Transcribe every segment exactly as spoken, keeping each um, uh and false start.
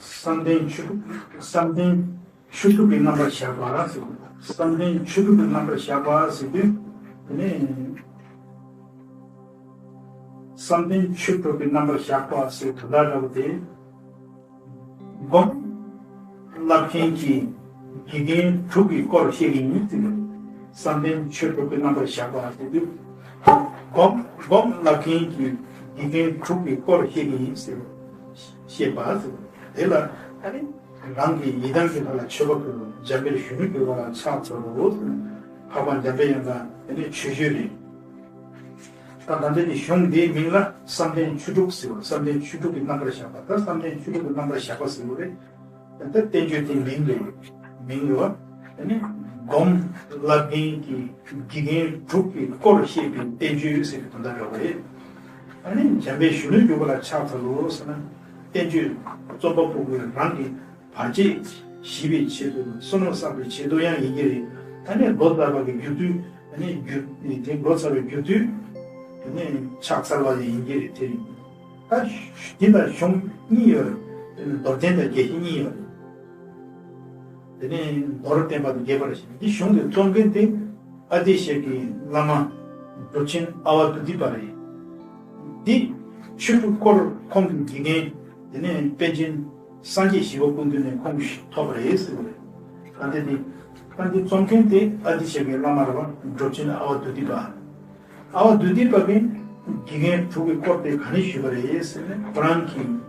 བསམ་གཏན་ཆོས་དྲུག་བསམ་གཏན་ཆོས་དྲུག་གི་རྣམ་པར་བཞག་པ་ཟེར། བསམ་གཏན་ཆོས་དྲུག་གི་རྣམ་པར་བཞག་པ་ཟེར་དུས། དེ་ནས་བསམ་གཏན་ཆོས་དྲུག་གི་རྣམ་པར་བཞག་པ་ཟེར་དོན་དག་འདྲ་བོ་དེ། སྒོམ་བསླབ་མཁན་གྱི་དགེ་རྒན་དྲུག་གི་སྐོར་བཤད་ཀྱི་ཡིན་ཟེར། བསམ་གཏན་ཆོས་དྲུག་གི་རྣམ་པར་བཞག་པ་ཟེར་དུས། སྒོམ་སྒོམ་བསླབ་མཁན་གྱི་དགེ་རྒན་དྲུག་གི་སྐོར་བཤད་ཀྱི་ཡིན་ཟེར། བཤད་པ་ཟེར། དེ་ལ་ཨ་ནི་རང་གི་ཡི་དམ་གྱི་ལྷ་ལ་མཆོད་པ་ཕུལ་ལོ། འཇམ་དཔལ་གཞོན་ནུ་གྱུར་པ་ལ་ཕྱག་འཚལ་ལོ། འཕགས་པ་འཇམ་དཔལ་དབྱངས་དང་དེ་ནས་ཆོས་སྤྱོད་རེད། ད་ད་ལྟ་ནི་གཞུང་འདིའི་མིང་ལ་བསམ་གཏན་ཆོས་དྲུག་ཟེར་བ། བསམ་གཏན་ཆོས་དྲུག་གི་རྣམ་པར་བཞག་པ། ད་བསམ་གཏན་ཆོས་དྲུག་གི་རྣམ་པར་བཞག་པ་ཟེར་བ་རེད། ད་བསྟན་བཅོས་དེ་མིང་རེད། མིང་རེད་བ། དེ་ནི་སྒོམ་བསླབ་མཁན་གྱི་དགེ་རྒན་དྲུག་གི་སྐོར་བཤད་པའི་བསྟན་བཅོས་ཟེར་བའི་དོན་དག་རེད་བ་རེད། ཨ་ནི་འཇམ་དཔལ་གཞོན་ནུ་གྱུར་པ་ལ་ཕྱག་འཚལ་ལོ་ཟེར་ན། བསྟན་བཅོས་རྩོམ་པ་པོ་གིས་རང་གི་བར་ཆད་ཞི་བའི་ཆེད་དུ་བསོད་ནམས་བསགས་པའི་ཆེད་དུ་ཡང་ཡིན་གྱི་རེད། ད་ནི་ལོ་ཙཱ་བ་གི་རྒྱུ་དུས། ད་ནི་རྒྱུ་དེ་ལོ་ཙཱ་བའི་རྒྱུ་དུས། ད་ནི་ཕྱག་འཚལ་བ་ཡང་ཡིན་གྱི་རེད། དེ་རེད། ད་འདི་ལ་གཞུང་གཉིས་ཡོད་རེད། དེ་ནི་མདོར་བསྟན་དང་རྒྱས་བཤད་གཉིས་ཡོད་རེད། དེ་ནི་མདོར་བསྟན་པ་དང་རྒྱས་པར་བཤད། འདི་གཞུང་དེ་རྩོམ་མཁན་དེ་ཨ་ཏི་ཤའི་བླ་མ་གྲུབ་ཆེན་ཨ་བ་དྷཱུ་ཏི་པ་རེད། འདི་ཆོས་དྲུག་སྐོར་ཁོང་གི་དགེ་རྒན་དེ་ནི་པཎ་ཆེན་སངས་རྒྱས་ཞི་བ་སྐུ་མདུན་ནས་ཁོང་གིས་ཐོབ་པ་རེད་ཟེར་བ་རེད། ད་འདི་འདི་ད་འདི་རྩོམ་མཁན་དེ་ཨ་ཏི་ཤའི་བླ་མ་རེད་བ། གྲུབ་ཆེན་ཨ་བ་དྷཱུ་ཏི་པ། ཨ་བ་དྷཱུ་ཏི་པ་གིས་དགེ་རྒན་དྲུག་གི་སྐོར་དེ་ག་ནས་ཞུས་པ་རེད་ཟེར་ན། ཁོ་རང་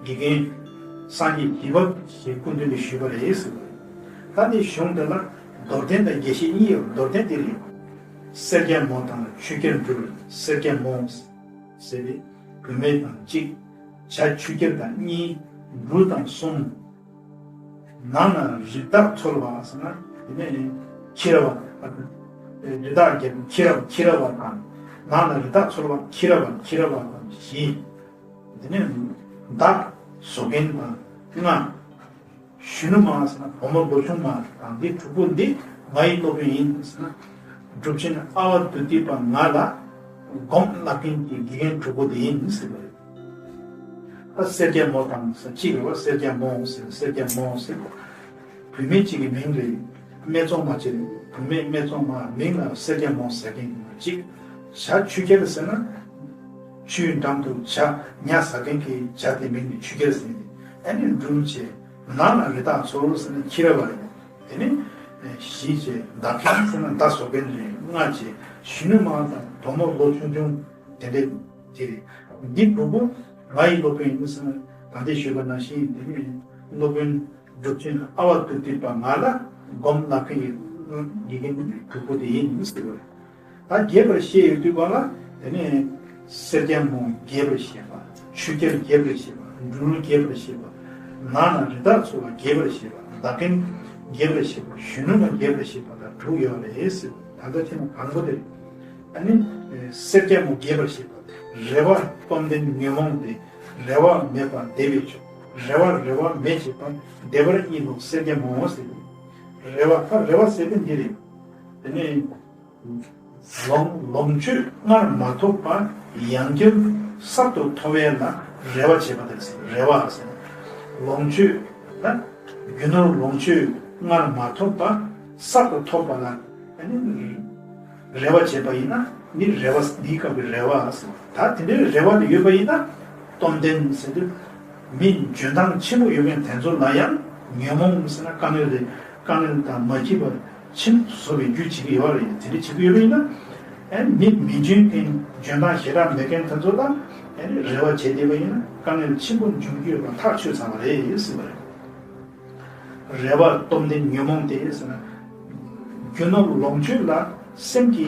གི་དགེ་རྒན་སངས་རྒྱས་ཞི་བ་ཞེས་སྐུ་མདུན་ནས་ཞུས་པ་རེད་ཟེར་བ་རེད། ད་དེ་གཞུང་དེ་ལ་མདོར་བསྟན་དང་རྒྱས་བཤད་གཉིས་ཡོད། མདོར་བསྟན་དེ་རེད། སེར་སྐྱ་མོ་དང་ཆོས་རྒྱལ་འབྲུག། སེར་སྐྱ་མོ་ཟེར་བའི་བུད་མེད་དང་གཅིག་བྱ་ཆོས་རྒྱལ་དང་གཉིས། འབྲུག་དང་གསུམ། ནང་ན་རི་དྭགས་འཚོ་བ་ཟེར་ན། དེ་ནས་ཁྱི་ར་བ། རི་དྭགས་རྒྱལ་པོ་ཁྱི་ར་ཁྱི་ར་བ་དང་། ནང་ན་རི་དྭགས་འཚོ་བ་ཁྱི་ར་བ་ཁྱི་ར་བ་དང་བཞི། དེ་ནས་མདའ་བཟོ་མཁན་དང་ལྔ། གཞོན་ནུ་མ་ཟེར་ན་བུ་མོ་ལོ་ཆུང་མ་དང་། འདི་དྲུག་པོ་འདི་ང་ཡི་སློབ་དཔོན་ཡིན་ཟེར་ན། གྲུབ་ཆེན་ཨ་བ་དྷཱུ་ཏི་པ་ང་ལ་སྒོམ་བསླབ་མཁན་གྱི་དགེ་རྒན་དྲུག་པོ་དེ་ཡིན་ཟེར་བ་རེད། ད་སེར་སྐྱ་མོ་དང་ཟེར་གཅིག་རེད་བ། སེར་སྐྱ་མོ་ཟེར། སེར་སྐྱ་མོ་ཟེར་བུད་མེད་གཅིག་གི་མིང་རེད། སྨད་འཚོང་མ་གཅིག་རེད། བུད་མེད་སྨད་འཚོང་མ་མིང་ལ་སེར་སྐྱ་མོ་ཟེར་མཁན་གཅིག་བྱ་ཆོས་རྒྱལ་ཟེར་ན་ཆུའི་འགྲམ་དུ་བྱ་ཉ་ཟ་མཁན་གྱི་བྱ་དེ་མིང་ནི་ཆོས་རྒྱལ་ཟེར་ནས། ཨ་ནི་འབྲུག་བྱས། ནང་ན་རི་དྭགས་འཚོ་ཟེར་ན་ཁྱི་ར་བ་རེད། དེ་ནི་གཞིས་བྱས། མདའ་མཁན་ཟེར་ན་མདའ་བཟོ་མཁན་རེད། ལྔ་བྱས། གཞོན་ནུ་མ་དང་བུ་མོ་ལོ་ཆུང་ཆུང་དེ་འདྲས་དེ་རེད། འདི་དྲུག་པོ་ང་ཡི་སློབ་དཔོན་ཡིན་ཟེར་ན། ད་ལྟའི་ཞུས་པ་ནང་བཞིན་དེ་ནི་སློབ་དཔོན་གྲུབ་ཆེན་ཨ་བ་ཏུ་ཏི་པ་ང་ལ་སྒོམ་བསླབ་མཁན་གྱི་དགེ་རྒན་དྲུག་པོ་དེ་ཡིན་ཟེར་བ་རེད། ད་རྒྱས་པར་བཤད་ཡོང་དུས་སྒང་ལ། དེ་ནས་སེར་སྐྱ་མོ་རྒྱས་པར་བཤད་པ། ཆོས་རྒྱལ་རྒྱས་པར་བཤད་པ། འབྲུག་རྒྱས་པར་བཤད་པ། ནང་ན་རི་དྭགས་འཚོ་བ་རྒྱས་པར་བཤད་པ། མདའ་མཁན་རྒྱས་པར་བཤད་པ། གཞོན་ནུ་མ་རྒྱས་པར་བཤད་པ་དང་དྲུག་ཡོད་རེད་ཟེར། ད་ལྟ་དེ་ནི་དང་པོ་དེ་རེད། ཨ་ནི་སེར་སྐྱ་མོ་རྒྱས་པར་བཤད་པ། རེ་བ་སྟོབས་ལྡན་ཉོན་མོངས་ཏེ། རེ་བ་མེད་པར་བདེ་བའི་མཆོག་རེ་བ་རེ་བ་མེད་བྱེད་པ། བདེ་བར་གཉིད་ལོག་སེར་སྐྱ་མོ་ཟེར། རེ་བ། ད་རེ་བ་ཟེར་དེ་འདི་རེད། དེ་ནས། ལོངས་ལོངས་སྤྱོད་སྔར་མ་ཐོབ་པ་ཡང་བསྐྱར་གསར་དུ་ཐོབ་པ་ལ་རེ་བ་བྱེད་པ་དེ་ཟེར། རེ་བ་ཟེར། ལོངས་སྤྱོད་ལ་རྒྱུ་ནོར་ལོངས་སྤྱོད་སྔར་མ་ཐོབ་པ་གསར་དུ་ཐོབ་པ་ལ་ཨ་ནི་རེ་བ་བྱེད་པ་ཡིན་ན་ནི་རེ་བ་འདིའི་སྐབས་ཀྱི་རེ་བ་ཟེར། ད་དེ་འདྲའི་རེ་བ་དེ་ཡོད་པ་ཡིན་ན་སྟོབས་ལྡན་ཟེར་དུས་མི་འཇོན་ཐང་ཆེན་པོ་ཡོད་མཁན་དེ་ཚོ་ལ་ཡང་ཉོན་མོངས་ཟེར་ན་དཀའ་ངལ་རེད། དཀའ་ངལ་དང་མ་སྐྱིད་པ། ཁྱིམ་བཟོ་བའི་རྒྱུ་བྱེད་ཀྱི་ཡོད་རེད། དེ་འདྲ་བྱེད་ཀྱི་ཡོད་པ་ཡིན་ན། ཨེ་མི་མི་འཇོན་མཁན་འཇོན་ཐང་ཞེ་དྲག་མེད་མཁན་དེ་ཚོ་ལ་ཨེ་རེ་བ་བྱེད་བསྡད་པ་ཡིན་ན་དཀའ་ངལ་ཆེན་པོ་འབྱུང་རྒྱུ་ཡོད་པ་ཐག་ཆོད་ཚར་བ་རེད་ཟེར་བ་རེད། རེ་བ་སྟོབས་ལྡན་ཉོན་མོངས་ཏེ་ཟེར་ན། རྒྱུ་ནོར་ལོངས་སྤྱོད་ལ་སེམས་ཀྱི་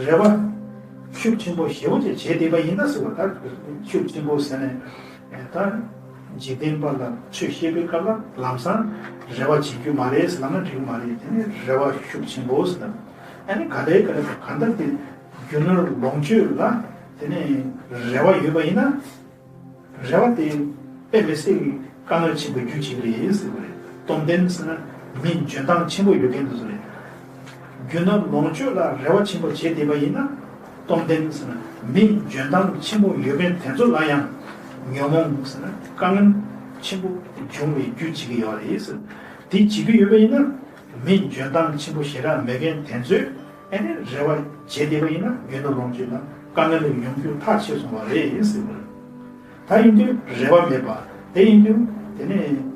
རེ་བ་ཤུགས་ཆེན་པོ་ཞེ་པོ་ཅིག་བྱེད་བསྡད་པ་ཡིན་ན་ཟེར་བ། ད་ཤུགས་ཆེན་པོ་ཟེར་ནས། ད་འཇིག་རྟེན་པ་ལ་ཆོས་བཤད་པའི་སྐབས་ལ་ལམ་སང་རེ་བ་བྱེད་རྒྱུ་མ་རེད་ཟེར་ལབ་ན་འགྲིག་གི་མ་རེད། དེ་ནི་རེ་བ་ཤུགས་ཆེན་པོ་ཟེར་ལབ། ཨ་ནི་ག་ལེ་ག་ལེ་གང་ལྟར་དེ་རྒྱུ་ནོར་ལོངས་སྤྱོད་ལ་དེ་ནི་རེ་བ་ཡོད་པ་ཡིན་ན། རེ་བ་དེ་དཔེ་མི་སྲིད་ཀྱི་དཀའ་ངལ་ཆེན་པོ་རྒྱུ་གཅིག་རེད་ཟེར་བ་རེད། སྟོབས་ལྡན་ཟེར་ན་མི་འཇོན་ཐང་ཆེན་པོ་ཡོད་མཁན་དེ་ཚོ་རེད། རྒྱུ་ནོར་ལོངས་སྤྱོད་ལ་རེ་བ་ཆེན་པོ་བྱེད་བསྡད་པ་ཡིན་ན། སྟོབས་ལྡན་ཟེར་ན་མི་འཇོན་ཐང་ཆེན་པོ་ཡོད་མཁན་དེ་ཚོ་ལ་ཡང་ཉོན་མོངས་ཟེར་ན་དཀའ་ངལ་ ཆེན་པོ་འབྱུང་བའི་རྒྱུ་བྱེད་ཀྱི་ཡོད་རེད་ཟེར། དེ་བྱེད་ཀྱི་ཡོད་པ་ཡིན་ན། མི་འཇོན་ཐང་ཆེན་པོ་ཞེ་དྲག་མེད་མཁན་དེ་ཚོས་ཨ་ནི་རེ་བ་བྱེད་བསྡད་པ་ཡིན་ན་རྒྱུ་ནོར་ལོངས་སྤྱོད་ལ་དཀའ་ངལ་ཡོང་རྒྱུ་ཐག་ཆོད་སོང་བ་རེད་ཟེར་བ་རེད། ད་ཡིན་དུས་རེ་བ་མེད་པ་དེ་ཡིན་དུས་དེ་ནས་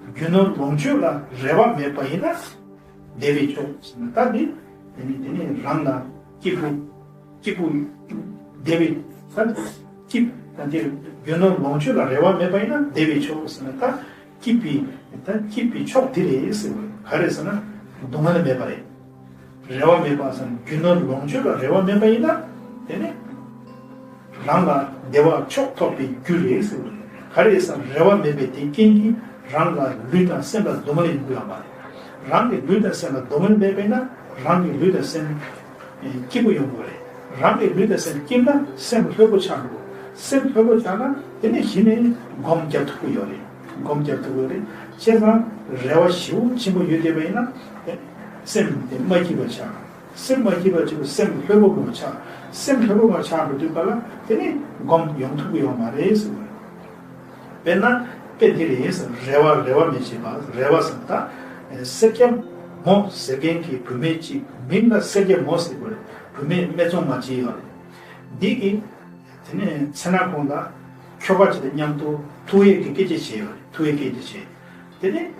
རྒྱུ་ནོར་ལོངས་སྤྱོད་ལ་རེ་བ་མེད་པ་ཡིན་ན། བདེ་བའི་མཆོག་ཟེར་ན་ད་འདི། དེ་ནི་དེ་ནི་རང་ལ་སྐྱིད་པོ། སྐྱིད་པོ། བདེ་བའི། ད་སྐྱིད། ད་འདིར་རྒྱུ་ནོར་ལོངས་སྤྱོད་ལ་རེ་བ་མེད་པ་ཡིན་ན་བདེ་བའི་མཆོག་ཟེར་ན་ད། སྐྱིད་པའི། ད་སྐྱིད་པའི་མཆོག་འདི་རེད་ཟེར་བ་ག་རེ་ཟེར་ན། སྡུག་བསྔལ་མེད་པ་རེད། རེ་བ་མེད་པ་ཟེར་ན་རྒྱུ་ནོར་ལོངས་སྤྱོད་ལ་རེ་བ་མེད་པ་ཡིན་ན། དེ་ནི། རང་ལ་བདེ་བ་མཆོག་ཐོབ་པའི་རྒྱུ་རེད་ཟེར་བ་རེད། ག་རེ་ཟེར་ན་རེ་བ་མེད་པའི་དེ་རྐྱེན་གྱིས་རང་ལ་ལུས་དང་སེམས་ལ་སྡུག་བསྔལ་ཡོང་གི་ཡོད་མ་རེད། རང་གི་ལུས་དང་སེམས་ལ་སྡུག་བསྔལ་མེད་པས་ན་རང་གི་ལུས་དང་སེམས་སྐྱིད་པོ་ཡོང་གི་རེད། རང་གི་ལུས་དང་སེམས་སྐྱིད་ན་སེམས་ལྷོད་པོ་ཆགས་འགྲོ། སེམས་ལྷོད་པོ་ཆགས་ན་དེ་ནས་གཞི་ནས་སྒོམ་རྒྱབ་ཐུབ་ཀྱི་ཡོད་རེད། སྒོམ་རྒྱབ་ཐུབ་ཀྱི་ཡོད་རེད། བྱས་ཙང་རེ་བ་ཞེ་པོ་ཆེན་པོ་ཡོད་བསྡད་པ་ཡིན་ན་སེམས་དེ་མ་སྐྱིད་པ་ཆགས། སེམས་མ་སྐྱིད་པ་བྱེད་པ་སེམས་ལྷོད་པོ་མ་ཆགས། སེམས་ལྷོད་པོ་མ་ཆགས་པ་དུས་ག་ལ་དེ་ནི་སྒོམ་ཡོང་ཐུབ་ཀྱི་ཡོད་མ་རེད་ཟེར་བ་རེད། དཔེར་ན་དཔེ་འདི་རེད་ཟེར། རེ་བ་རེ་བ་མི་བྱེད་པ། རེ་བ་ཟེར་ད་སེར་སྐྱ་མོ་ཟེར་མཁན་གྱི་བུད་མེད་ཅིག་མིང་ལ་སེར་སྐྱ་མོ་ཟེར་བ་རེད། བུད་མེད་སྨད་འཚོང་མ་བྱེད་ཡོད་རེད། འདི་གི་དེ་ནས་མཚན་ན་ཁོང་ལ་ཁྱོ་ག་ཅིག་དང་མཉམ་དུ་ཐུག་ཡས་ཀྱི་སྐད་ཆ་བྱས་ཡོད་རེད། ཐུག་ཡས་སྐད་ཆ་བྱས། དེ་ནས་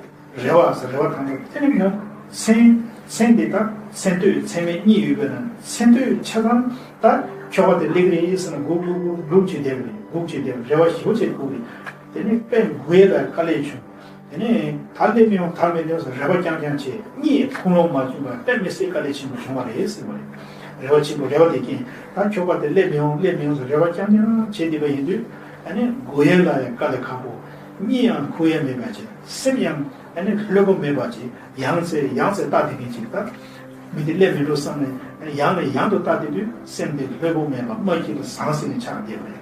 རེ་བ་ཟེར་རེ་བ་དང་པོ་དེ་ནས་མོ་མཚན། མཚན་དེ་དང་མཚན་ཐོས་མཚན་མེད་གཉིས་ཡོད་པས་ན་མཚན་ཐོས་ཆ་ཚང་ད་ཁྱོ་ག་དེ་སླེབས་རེད་ཟེར་ན་སྒུག་སྒུག་སྒུག་སྒུག་བྱས་བསྡད་པ་རེད། སྒུག་བྱས་བསྡད་པ་རེད། རེ་བ་ཞེ་པོ་བྱས་སྒུག་རེད། དེ་ནས་དཔེ་སྒུག་ཡས་ལ་དཀའ་ལས་བྱུང་། དེ་ནས་ད་སླེབས་མི་ཡོང་ད་སླེབས་མི་ཡོང་ཟེར་རེ་བ་རྐྱང་རྐྱང་བྱས། གཉིད་ཁུངས་ལུང་མ་བྱུང་བ་དཔེ་མི་སྲིད་དཀའ་ལས་ཆེན་པོ་བྱུང་བ་རེད་ཟེར་བ་རེད། རེ་བ་ཆེན་པོ་རེ་བ་དེ་རྐྱེན་ད་ཁྱོ་ག་དེ་སླེབས་མི་ཡོང་སླེབས་མི་ཡོང་ཟེར་རེ་བ་རྐྱང་རྐྱང་བྱས་བསྡད་པ་ཡིན་དུས་ཨ་ནི་སྒུག་ཡས་ལ་ཡང་དཀའ་ལས་ཁག་པོ། གཉིད་ཡང་ཁུག་ཡས་མེད་པ་བྱས། སེམས་ཡང་ཨ་ནི་ལྷོད་པོ་མེད་པ་བྱས། ཡང་ཚེ་ཡང་ཚེ་ལྟ་བསྡད་མཁན་ཅིག་ད། མི་དེ་སླེབས་མི་འགྲོ་བསམ་ནས་ཡང་ནས་ཡང་དུ་ལྟ་བསྡད་དུས་སེམས་དེ་ལྷོད་པོ་མེད་པ་མ་སྐྱིད་པ་ཟང་ཟིང་ནས་ཆགས་བསྡད་པ་རེད།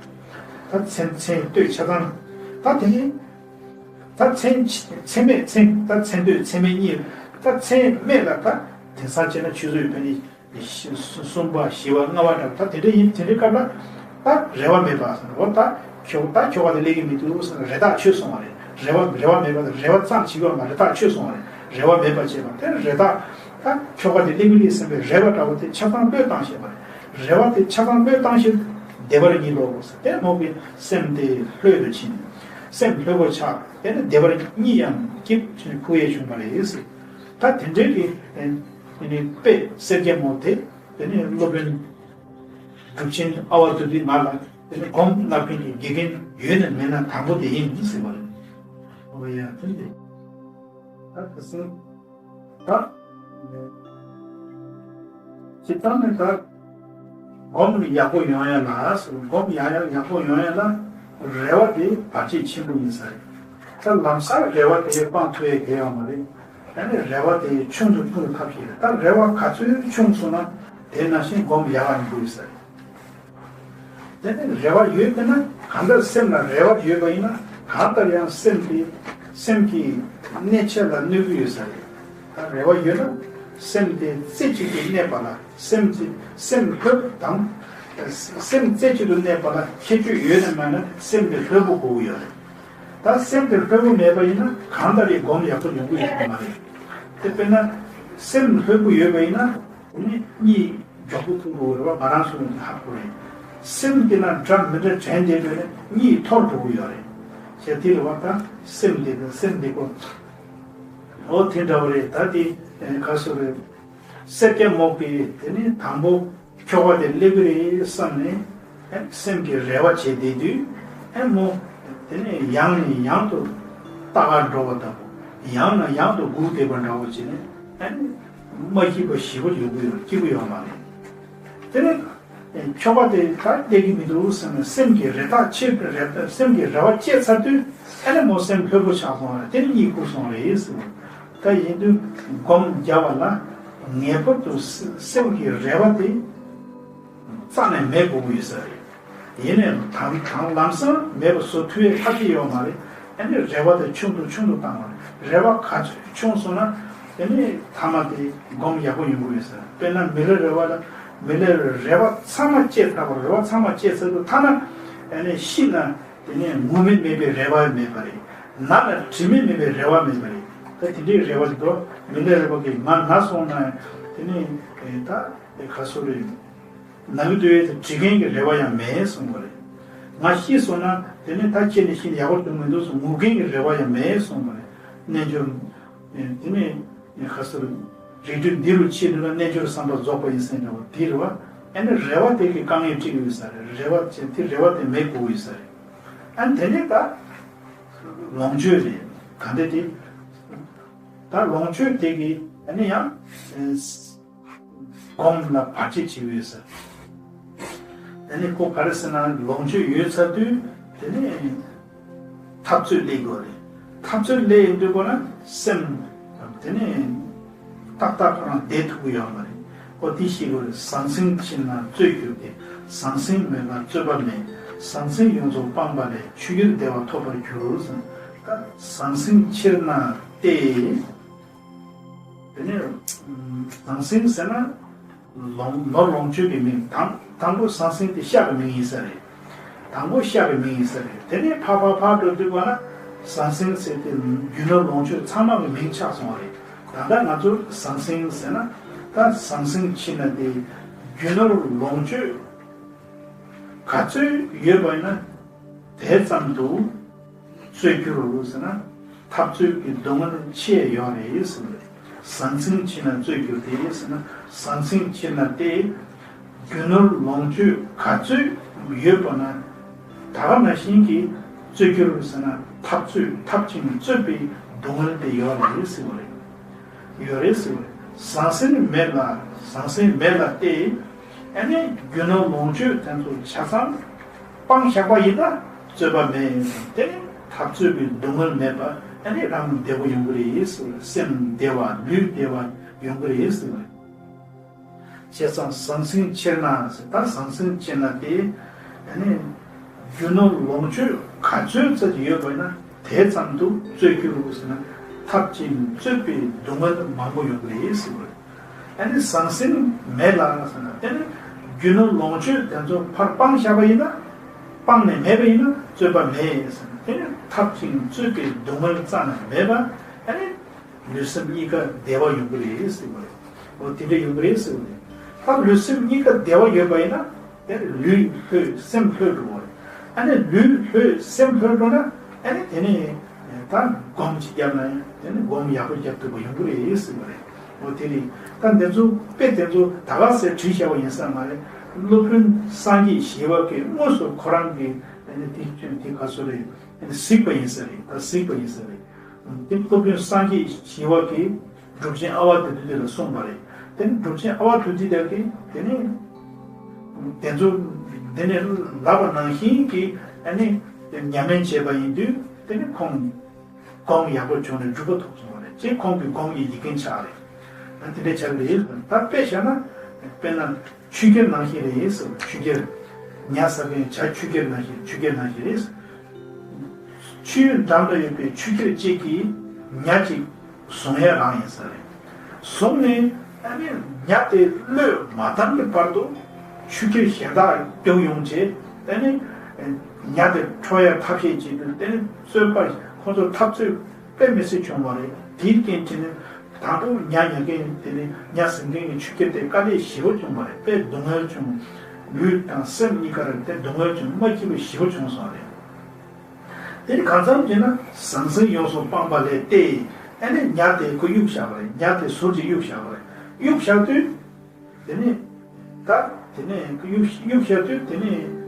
ད་མཚན་མཚན་ཐོས་ཆ་ཚང་། ད་དེ་ནི། ད་མཚན་མཚན་མེད་མཚན་ད་མཚན་ཐོས་མཚན་མེད་གཉིས། ད་མཚན་མེད་ལ་ད་དེང་སང་བྱས་ན་ཆུད་ཟོས་ཕན་ནི། གསུམ་པ་བཞི་པ་ལྔ་པ་འདྲ་ད་དེ་འདྲ་ཡིན། དེ་འདྲའི་སྐབས་ལ་ད་རེ་བ་མེད་པ་ཟེར་འོ་ད་ཁྱོ་ད་ཁྱོ་ག་དེ་སླེབས་ཀྱི་མི་འདུག་ཟེར་རེ་ཐག་ཆོད་སོང་བ་རེད། རེ་བ་རེ་བ་མེད་པ་རེ་བ་ཙམ་བྱེད་ཀྱི་ཡོད་མ་རེད། ཐག་ཆོད་སོང་བ་རེད། རེ་བ་མེད་པ་བྱས་པ་དེ་རེ་ཐག་ད་ཁྱོ་ག་དེ་སླེབས་ཀྱི་རེད་བསམ་པའི་རེ་བ་འདྲ་བོ་དེ་ཆ་ཚང་བློས་བཏང་ཤེས་པ་རེད། རེ་བ་དེ་ཆ་ཚང་བློས་བཏང་ཤེས་བདེ་བར་གཉིད་ལོག་ཟེར་དེ་མོ་གི་སེམས་དེ་ལྷོད་དུ་ཕྱིན། སེམས་ལྷོད་པོ་ཆགས་དེ་ནི་བདེ་བར་གཉིད་ཡང་སྐྱིད་ཕྱིན་ཁུག་ཡས་བྱུང་བ་རེད་ཟེར། ད་དེ་འདྲའི་གི་ཨེ་ནི་དཔེ་སེར་སྐྱ་མོ་དེ། དེ་ནས་སློབ་དཔོན་གྲུབ་ཆེན་ཨ་བ་ཏུ་ཏི་ང་ལ་དེ་ནས་སྒོམ་བསླབ་མཁན་གྱི་དགེ་རྒན་ཡོད་ན་མེད་ན་དང་པོ་དེ་ཡིན་ཟེར་བ་རེད། ཨོ་ཡ་དེ་འདི་ད་དེ་སེ་ད་ཇི་ལྟར་ནས་ད་སྒོམ་ཡག་པོ་ཡོང་ཡ་ལ་ཟེར། སྒོམ་ཡག་ཡག་ཡག་པོ་ཡོང་ཡ་ལ་རེ་བ་དེ་བར་ཆད་ཆེན་པོ་ཡིན་ས་རེད། ད་ལམ་སང་རེ་བ་དེ་སྤང་ཐུབ་ཡ་གལ་ཡོད་མ་རེད། ཨ་ནི་རེ་བ་དེ་ཆུང་དུ་ཆུང་དུ་ཐབས་ཤེས་རེད། ད་རེ་བ་ག་ཚོད་ཆུང་སོང་ན་དེ་ནང་བཞིན་སྒོམ་ཡག་ཡིན་དགོས་ས་རེད། དེ་ནི་རེ་བ་ཡོད་པས་ན་གང་ལྟར་སེམས་ལ་རེ་བ་ཡོད་པ་ཡིན་ན་གང་ལྟར་ཡང་སེམས་དེ་སེམས་ཀྱི་གནས་ཆ་ལ་གནོད་ཀྱི་ཡོད་ས་རེད། ད་རེ་བ་ཡོད་ན་སེམས་དེ་རྩེ་གཅིག་ཏུ་གནས་པ་ལ་སེམས་ཀྱི་སེམས་ལྷོད་པོ་དང་། སེམས་རྩེ་གཅིག་ཏུ་གནས་པ་ལ་ཁྱད་ཆོས་ཡོད་ན་མེད་ན་སེམས་དེ་ལྷོད་པོ་དགོས་ཀྱི་ཡོད་རེད། ད་སེམས་དེ་ལྷོད་པོ་མེད་པ་ཡིན་ན་གང་ལྟར་ཡང་སྒོམ་ཡག་པོ་ཡོང་གི་ཡོད་མ་རེད། དེ་དཔེར་ན་སེམས་ལྷོད་པོ་ཡོད་པ་ཡིན་ན་དེ་ནི་གཉིད་མགྱོགས་པོ་ཁུག་འགྲོ་གི་རེད་བ། ང་རང་ཚོ་ནི་ཧ་གོ་རེད། སེམས་དེ་ན་འདྲ་མི་འདྲ་དྲན་བསྡད་པས་ན་གཉིད་འཐོར་འགྲོ་གི་ཡོད་རེད། བྱས་དེ་རེད་བ། ད་སེམས་དེ་དང་སེམས་དེ་གོ་འོ་དེ་འདྲ་བ་རེད། ད་དེ་ག་སོ་རེད། སེར་སྐྱ་མོ་གིས་དེ་ནི་དང་པོ་ཁྱོ་ག་དེ་སླེབས་ཀྱི་རེད་བསམ་ནས་ཨེ་སེམས་ཀྱི་རེ་བ་བྱས་བསྡད་དུས་ཨེ་མོ་དེ་ནས་ཡང་ནས་ཡང་དུ་ལྟ་གར་འགྲོ་བ་ལྟ་བུ། ཡང་ནས་ཡང་དུ་སྒུག་བསྡད་པ་འདྲ་བོ་བྱས་ནས་ཨེ་མ་སྐྱིད་པ་ཞེ་པོ་ཡོང་གི་ཡོད། སྐྱིད་པོ་ཡོད་མ་རེད། དེ་ནས་ཨེ་ཁྱོ་ག་དེ་ད་སླེབས་ཀྱི་མི་འདུག་བསམ་ནས་སེམས་ཀྱི་རེ་ཐག་ཆོད་རེ་སེམས་ཀྱི་རེ་བ་བཅད་ཚར་དུས་ཨེ་ནས་མོ་སེམས་ལྷོད་པོ་ཆགས་སོང་རེད། དེ་ནས་གཉིད་ཁུག་སོང་རེད་ཟེར། ད་ཡིན་དུས་སྒོམ་རྒྱབ་པ་ལ་ངེས་པར་དུ་སེམས་ཀྱི་རེ་བ་དེ་རྩ་ནས་མེད་དགོས་ཀྱི་ཡོད་ས་རེད། ཡིན་ནའི་དང་དང་ལམ་སང་མེད་པ་བཟོ་ཐུབ་ཡས་ཐབས་ཤེས་ཡོད་མ་རེད། ཨ་ནི་རེ་བ་དེ་ཆུང་དུ་ཆུང་དུ་བཏང་བ་རེད། རེ་བ་ག་ཚོད་ཆུང་སོང་ན་དེ་ནི་ཐ་མ་དེ་སྒོམ་ཡག་པོ་ཡོང་གི་ཡོད་ས་རེད། དཔེར་ན་མི་ལ་རེ་བ་ལ་མི་ལ་རེ་བ་ཚང་མ་བཅད་ཚར་བ་རེད། རེ་བ་ཚང་མ་བཅད་ཚར་དུས་ཐ་ན་ཨ་ནི་ཤི་ན། དེ་ནས་ངུར་སྨྲིག་མེད་པའི་རེ་བ་མེད་པ་རེད། ན་ལ་དྲི་མས་མེད་པའི་རེ་བ་མེད་པ་རེད། ད་དེ་འདྲའི་རེ་བ་ཞིག་འདུག་མི་ལ་རེ་བ་གིས་ང་ན་སོང་ན་དེ་ནི་ད་ག་སོ་རེད། ན་གི་དུས་ཡོད་དེ་དྲི་མཁན་གྱི་རེ་བ་ཡང་མེད་གསུངས་པ་རེད། ང་ཤི་སོང་ན་དེ་ནི་ད་ཁྱེད་ནི་ཤི་ན་ཡག་པོ་བྱུང་མི་འདུག་གསུངས་ངུ་མཁན་གྱི་རེ་བ་ཡང་མེད་གསུངས་པ་རེད། རྣལ་འབྱོར། དེ་ནི་ག་སོ་རེད། རིགས་རུས་འདི་རུ་ཆེ་འདུག་ན་རྣལ་འབྱོར་བསམ་པ་རྫོགས་པ་ཡིན་ཟེར་འདྲ་བ་འདི་རེད་བ། ཨ་ནི་རེ་བ་དེ་གི་དཀའ་ངལ་འཕྲད་ཀྱི་ཡོད་ས་རེད། རེ་བ་ཅན་དེ་རེ་བ་དེ་མེད་དགོས་ཀྱི་ཡོད་ས་རེད། ཨ་ནི་དེ་ནས་ད་ལོངས་སྤྱོད་རེད། ག་འདྲ་དེ་ད་ལོངས་སྤྱོད་དེ་གི་ཨ་ནི་ཡང་སྒོམ་ལ་བར་ཆད་བྱེད་ཀྱི་ཡོད་ས་རེད། དེ་ནས་ཁོ་ག་རེ་ཟེར་ན་ལོངས་སྤྱོད་ཡོད་ཚར་དུས་དེ་ནས་འཐབ་རྩོད་སླེབས་དགོས་རེད། འཐབ་རྩོད་སླེབས་ཡོང་དུས་ཁོ་ན་སེམས་དེ་ནས་ཏག་ཏག་ཁོ་རང་བསྡད་ཐུབ་ཀྱི་ཡོད་མ་རེད། ཁོ་དེ་ཤེས་དགོས་རེད། ཟང་ཟིང་ཕྱིར་ན་རྩོད་གྱུར་ཏེ། ཟང་ཟིང་མེད་ལ་རྩོད་པ་མེད། ཟང་ཟིང་ཡོངས་སུ་སྤངས་པ་ལས། ཆོས་ཀྱི་བདེ་བ་ཐོབ་པར་འགྱུར་ཟེར། ད་ཟང་ཟིང་ཕྱིར་ན་སྟེ། དེ་ནས་ཟང་ཟིང་ཟེར་ན། ལོངས་ནོར་ལོངས་སྤྱོད་ཀྱི་མིང་དང་དང་པོ་ཟང་ཟིང་དེ་ཤ་གི་མིང་ཡིན་ས་རེད། དང་པོ་ཤ་གི་མིང་ཡིན་ས་རེད། དེ་ནས་ཕར་ཕར་ཕར་འགྲོ་དུས་པ་ན་ཟང་ཟིང་ཟེར་དེ་རྒྱུ་ནོར་ལོངས་སྤྱོད་ཚང་མ་གི་མིང་ཆགས་སོང་བ་རེད། ད་ལྟ་ང་ཚོ་ཟང་ཟིང་ཟེར་ན་ད་ཟང་ཟིང་ཕྱིར་ན་དེ་རྒྱུ་ནོར་ལོངས་སྤྱོད་ག་ཚོད་ཡོད་པ་ཡིན་ན་དེ་ཙམ་དུ། རྩོད་འགྱུར་རོ་ཟེར་ན། འཐབ་རྩོད་ཀྱི་སྡུག་བསྔལ་ཆེ་ཡོད་རེད་ཟེར་བ་རེད། ཟང་ཟིང་ཕྱིར་ན་རྩོད་འགྱུར་ཏེ་ཟེར་ན། ཟང་ཟིང་ཕྱིར་ན་སྟེ། རྒྱུ་ནོར་ལོངས་སྤྱོད་ག་ཚོད་ཡོད་པ་ན། ད་ག་ནང་བཞིན་གྱི་རྩོད་འགྱུར་ཟེར་ན་འཐབ་རྩོད་འཐབ་ཅིང་རྩོད་པའི་སྡུག་བསྔལ་དེ་ཡོད་རེད་ཟེར་བ་རེད། ཡོད་རེད་ཟེར་བ་རེད། ཟང་ཟིང་མེད་ལ་ཟང་ཟིང་མེད་ལ་སྟེ། ཨ་ནི་རྒྱུ་ནོར་ལོངས་སྤྱོད་དེ་ཚོ་ཆ་ཚང་སྤངས་བཞག་པ་ཡིན་ན་རྩོད་པ་མེད། དེ་ནི་འཐབ་རྩོད་པའི་སྡུག་བསྔལ་མེད་པ་ཨ་ནི་རང་བདེ་པོ་ཡོང་གི་རེད་ཟེར་བ་རེད། སེམས་བདེ་བ་ལུས་བདེ་བ་ཡོང་གི་རེད་ཟེར་བ་རེད། བྱས་ཙང་ཟང་ཟིང་ཕྱིར་ན་ཟེར། ད་ཟང་ཟིང་ཕྱིར་ན་དེ་ཨ་ནི་རྒྱུ་ནོར་ལོངས་སྤྱོད་ག་ཚོད་ཙམ་ཡོད་པ་ཡིན་ན་དེ་ཙམ་དུ་རྩོད་འགྱུར་རོ་ཟེར་ན་འཐབ་ཅིང་རྩོད་པའི་སྡུག་བསྔལ་མང་པོ་ཡོང་གི་རེད་ཟེར་བ་རེད། ཨ་ནི་ཟང་ཟིང་མེད་ལ་ཟེར་ན་དེ་ནི་རྒྱུ་ནོར་ལོངས་སྤྱོད་དེ་ཚོ་ཕར་སྤངས་བཞག་པ་ཡིན་ན། སྤངས་ནས་མེད་པ་ཡིན་ན་རྩོད་པ་མེད་ཟེར་ན། དེ་ནི་འཐབ་ཅིང་རྩོད་པའི་སྡུག་བསྔལ་རྩ་ནས་མེད་པ་ཨ་ནི་ལུས་སེམས་གཉིས་ཀ་བདེ་བ་ཡོང་གི་རེད་ཟེར་བ་རེད། འོ་དེ་འདྲ་ཡོང་གི་རེད་ཟེར་བ་རེད། ད་ལུས་སེམས་གཉིས་ཀ་བདེ་བ་ཡོད་པ་ཡིན་ན་དེ་ལུས་ལྷོད་སེམས་ལྷོད་འགྲོ་བ་རེད། ཨ་ནི་ལུས་ལྷོད་སེམས་ལྷོད་འགྲོ་ན་ཨ་ནི་དེ་ནི་ད་སྒོམ་ཅིག་བརྒྱབ་ན་ཡང་དེ་ནི་སྒོམ་ཡག་པོ་རྒྱབ་ཐུབ་པ་ཡོང་གི་རེད་ཟེར་བ་རེད། འོ་དེ་རེད། ད་འདི་ཚོ་དཔེ་དེ་ཚོ་ད་ག་སེ་བྲིས་བཞག་པ་ཡིན་ས་མ་རེད། སློབ་དཔོན་སངས་རྒྱས་ཞི་བ་གིས་དངོས་སུ་ཁོ་རང་གི་ཨ་ནི་དེ་དེ་ག་ཚོད་རེད། ཨ་ནི་གཟིགས་པ་ཡིན་ས་རེད། ད་གཟིགས་པ་ཡིན་ས་རེད། དེ་སློབ་དཔོན་སངས་རྒྱས་ཞི་བ་གིས་གྲུབ་ཆེན་ཨ་ཝ་དྷ་ཏི་ལ་གསུངས་པ་རེད། དེ་ནི་གྲུབ་ཆེན་ཨ་ཝ་དྷ་ཏི་དེ་གིས་དེ་ནི་དེ་ཚོ་དེ་ནི་ལབ་པ་ནང་བཞིན་གྱི་ཨ་ནི་ཉམས་ལེན་བྱས་པ་ཡིན་དུས་དེ་ནི་ཁོང་སྒོམ་ཡག་པོ་བྱུང་ནས་གྲུབ་པ་ཐོབ་སོང་བ་རེད། ཅེས་ཁོང་གི་སྒོམ་གྱི་ཡི་གེ་ཆགས་རེད། ཨ་དེ་འདྲ་ཆགས་ཀྱི་རེད། ད་དཔེ་བཞག་ན་དཔེར་ན། ཆུ་ཁྱེར་ནང་བཞིན་རེད་ཟེར། ཆུ་ཁྱེར། ཉ་ཟ་མཁན་བྱ་ཆུ་ཁྱེར་ནང་བཞིན་ཆུ་ཁྱེར་ནང་བཞིན་རེད། ཆུའི་འགྲམ་ལ་ཡོད་པའི་ཆུ་ཁྱེར་གཅིག་གིས་ཉ་གཅིག་བཟུང་ཡ་རང་ཡིན་ས་རེད། བཟུང་ནས་ཨ་ནི་ཉ་དེ་བློས་མ་བཏང་གི་བར་དུ་ཆུ་ཁྱེར་གཞན་དག་རྒྱུགས་ཡོང་རྗེས་ཨ་ནི་ཉ་དེ་ཁྲོ་ཡ་ཐབས་ཤེས་བྱེད་དུས་ཨ་ནི་རྩོད་པ་ཁོ་ཚོ་འཐབ་རྩོད། དཔེ་མི་སྲིད་བྱུང་བ་རེད། དེའི་རྐྱེན་གྱིས་ནི་དང་པོ་ཉ་ཉ་མཁན་དེ་ནི་ཉ་ཟ་མཁན་གྱི་ཆུ་ཁྱེར་དེ་དཀའ་ལས་ཞེ་པོ་བྱུང་བ་རེད། དཔེ་སྡུག་བསྔལ་བྱུང་། ལུས་དང་སེམས་གཉིས་ཀར་དེ་སྡུག་བསྔལ་བྱུང་། མ་སྐྱིད་པ་ཞེ་པོ་བྱུང་སོང་བ་རེད། དེ་ནི་གང་འཚམ་བྱས་ན་ཟང་ཟིང་ཡོངས་སུ་སྤངས་པ་ལས་ཏེ། ཨ་ནི་ཉ་དེ་ཁོ་གཡུགས་བཞག་པ་རེད། ཉ་དེ་ཟུར་གྱིས་གཡུགས་བཞག་པ་རེད། གཡུགས་བཞག་དུས། དེ་ནས་ད་དེ་ནས་གཡུག་གཡུག་བྱ་དུས་དེ་ནས་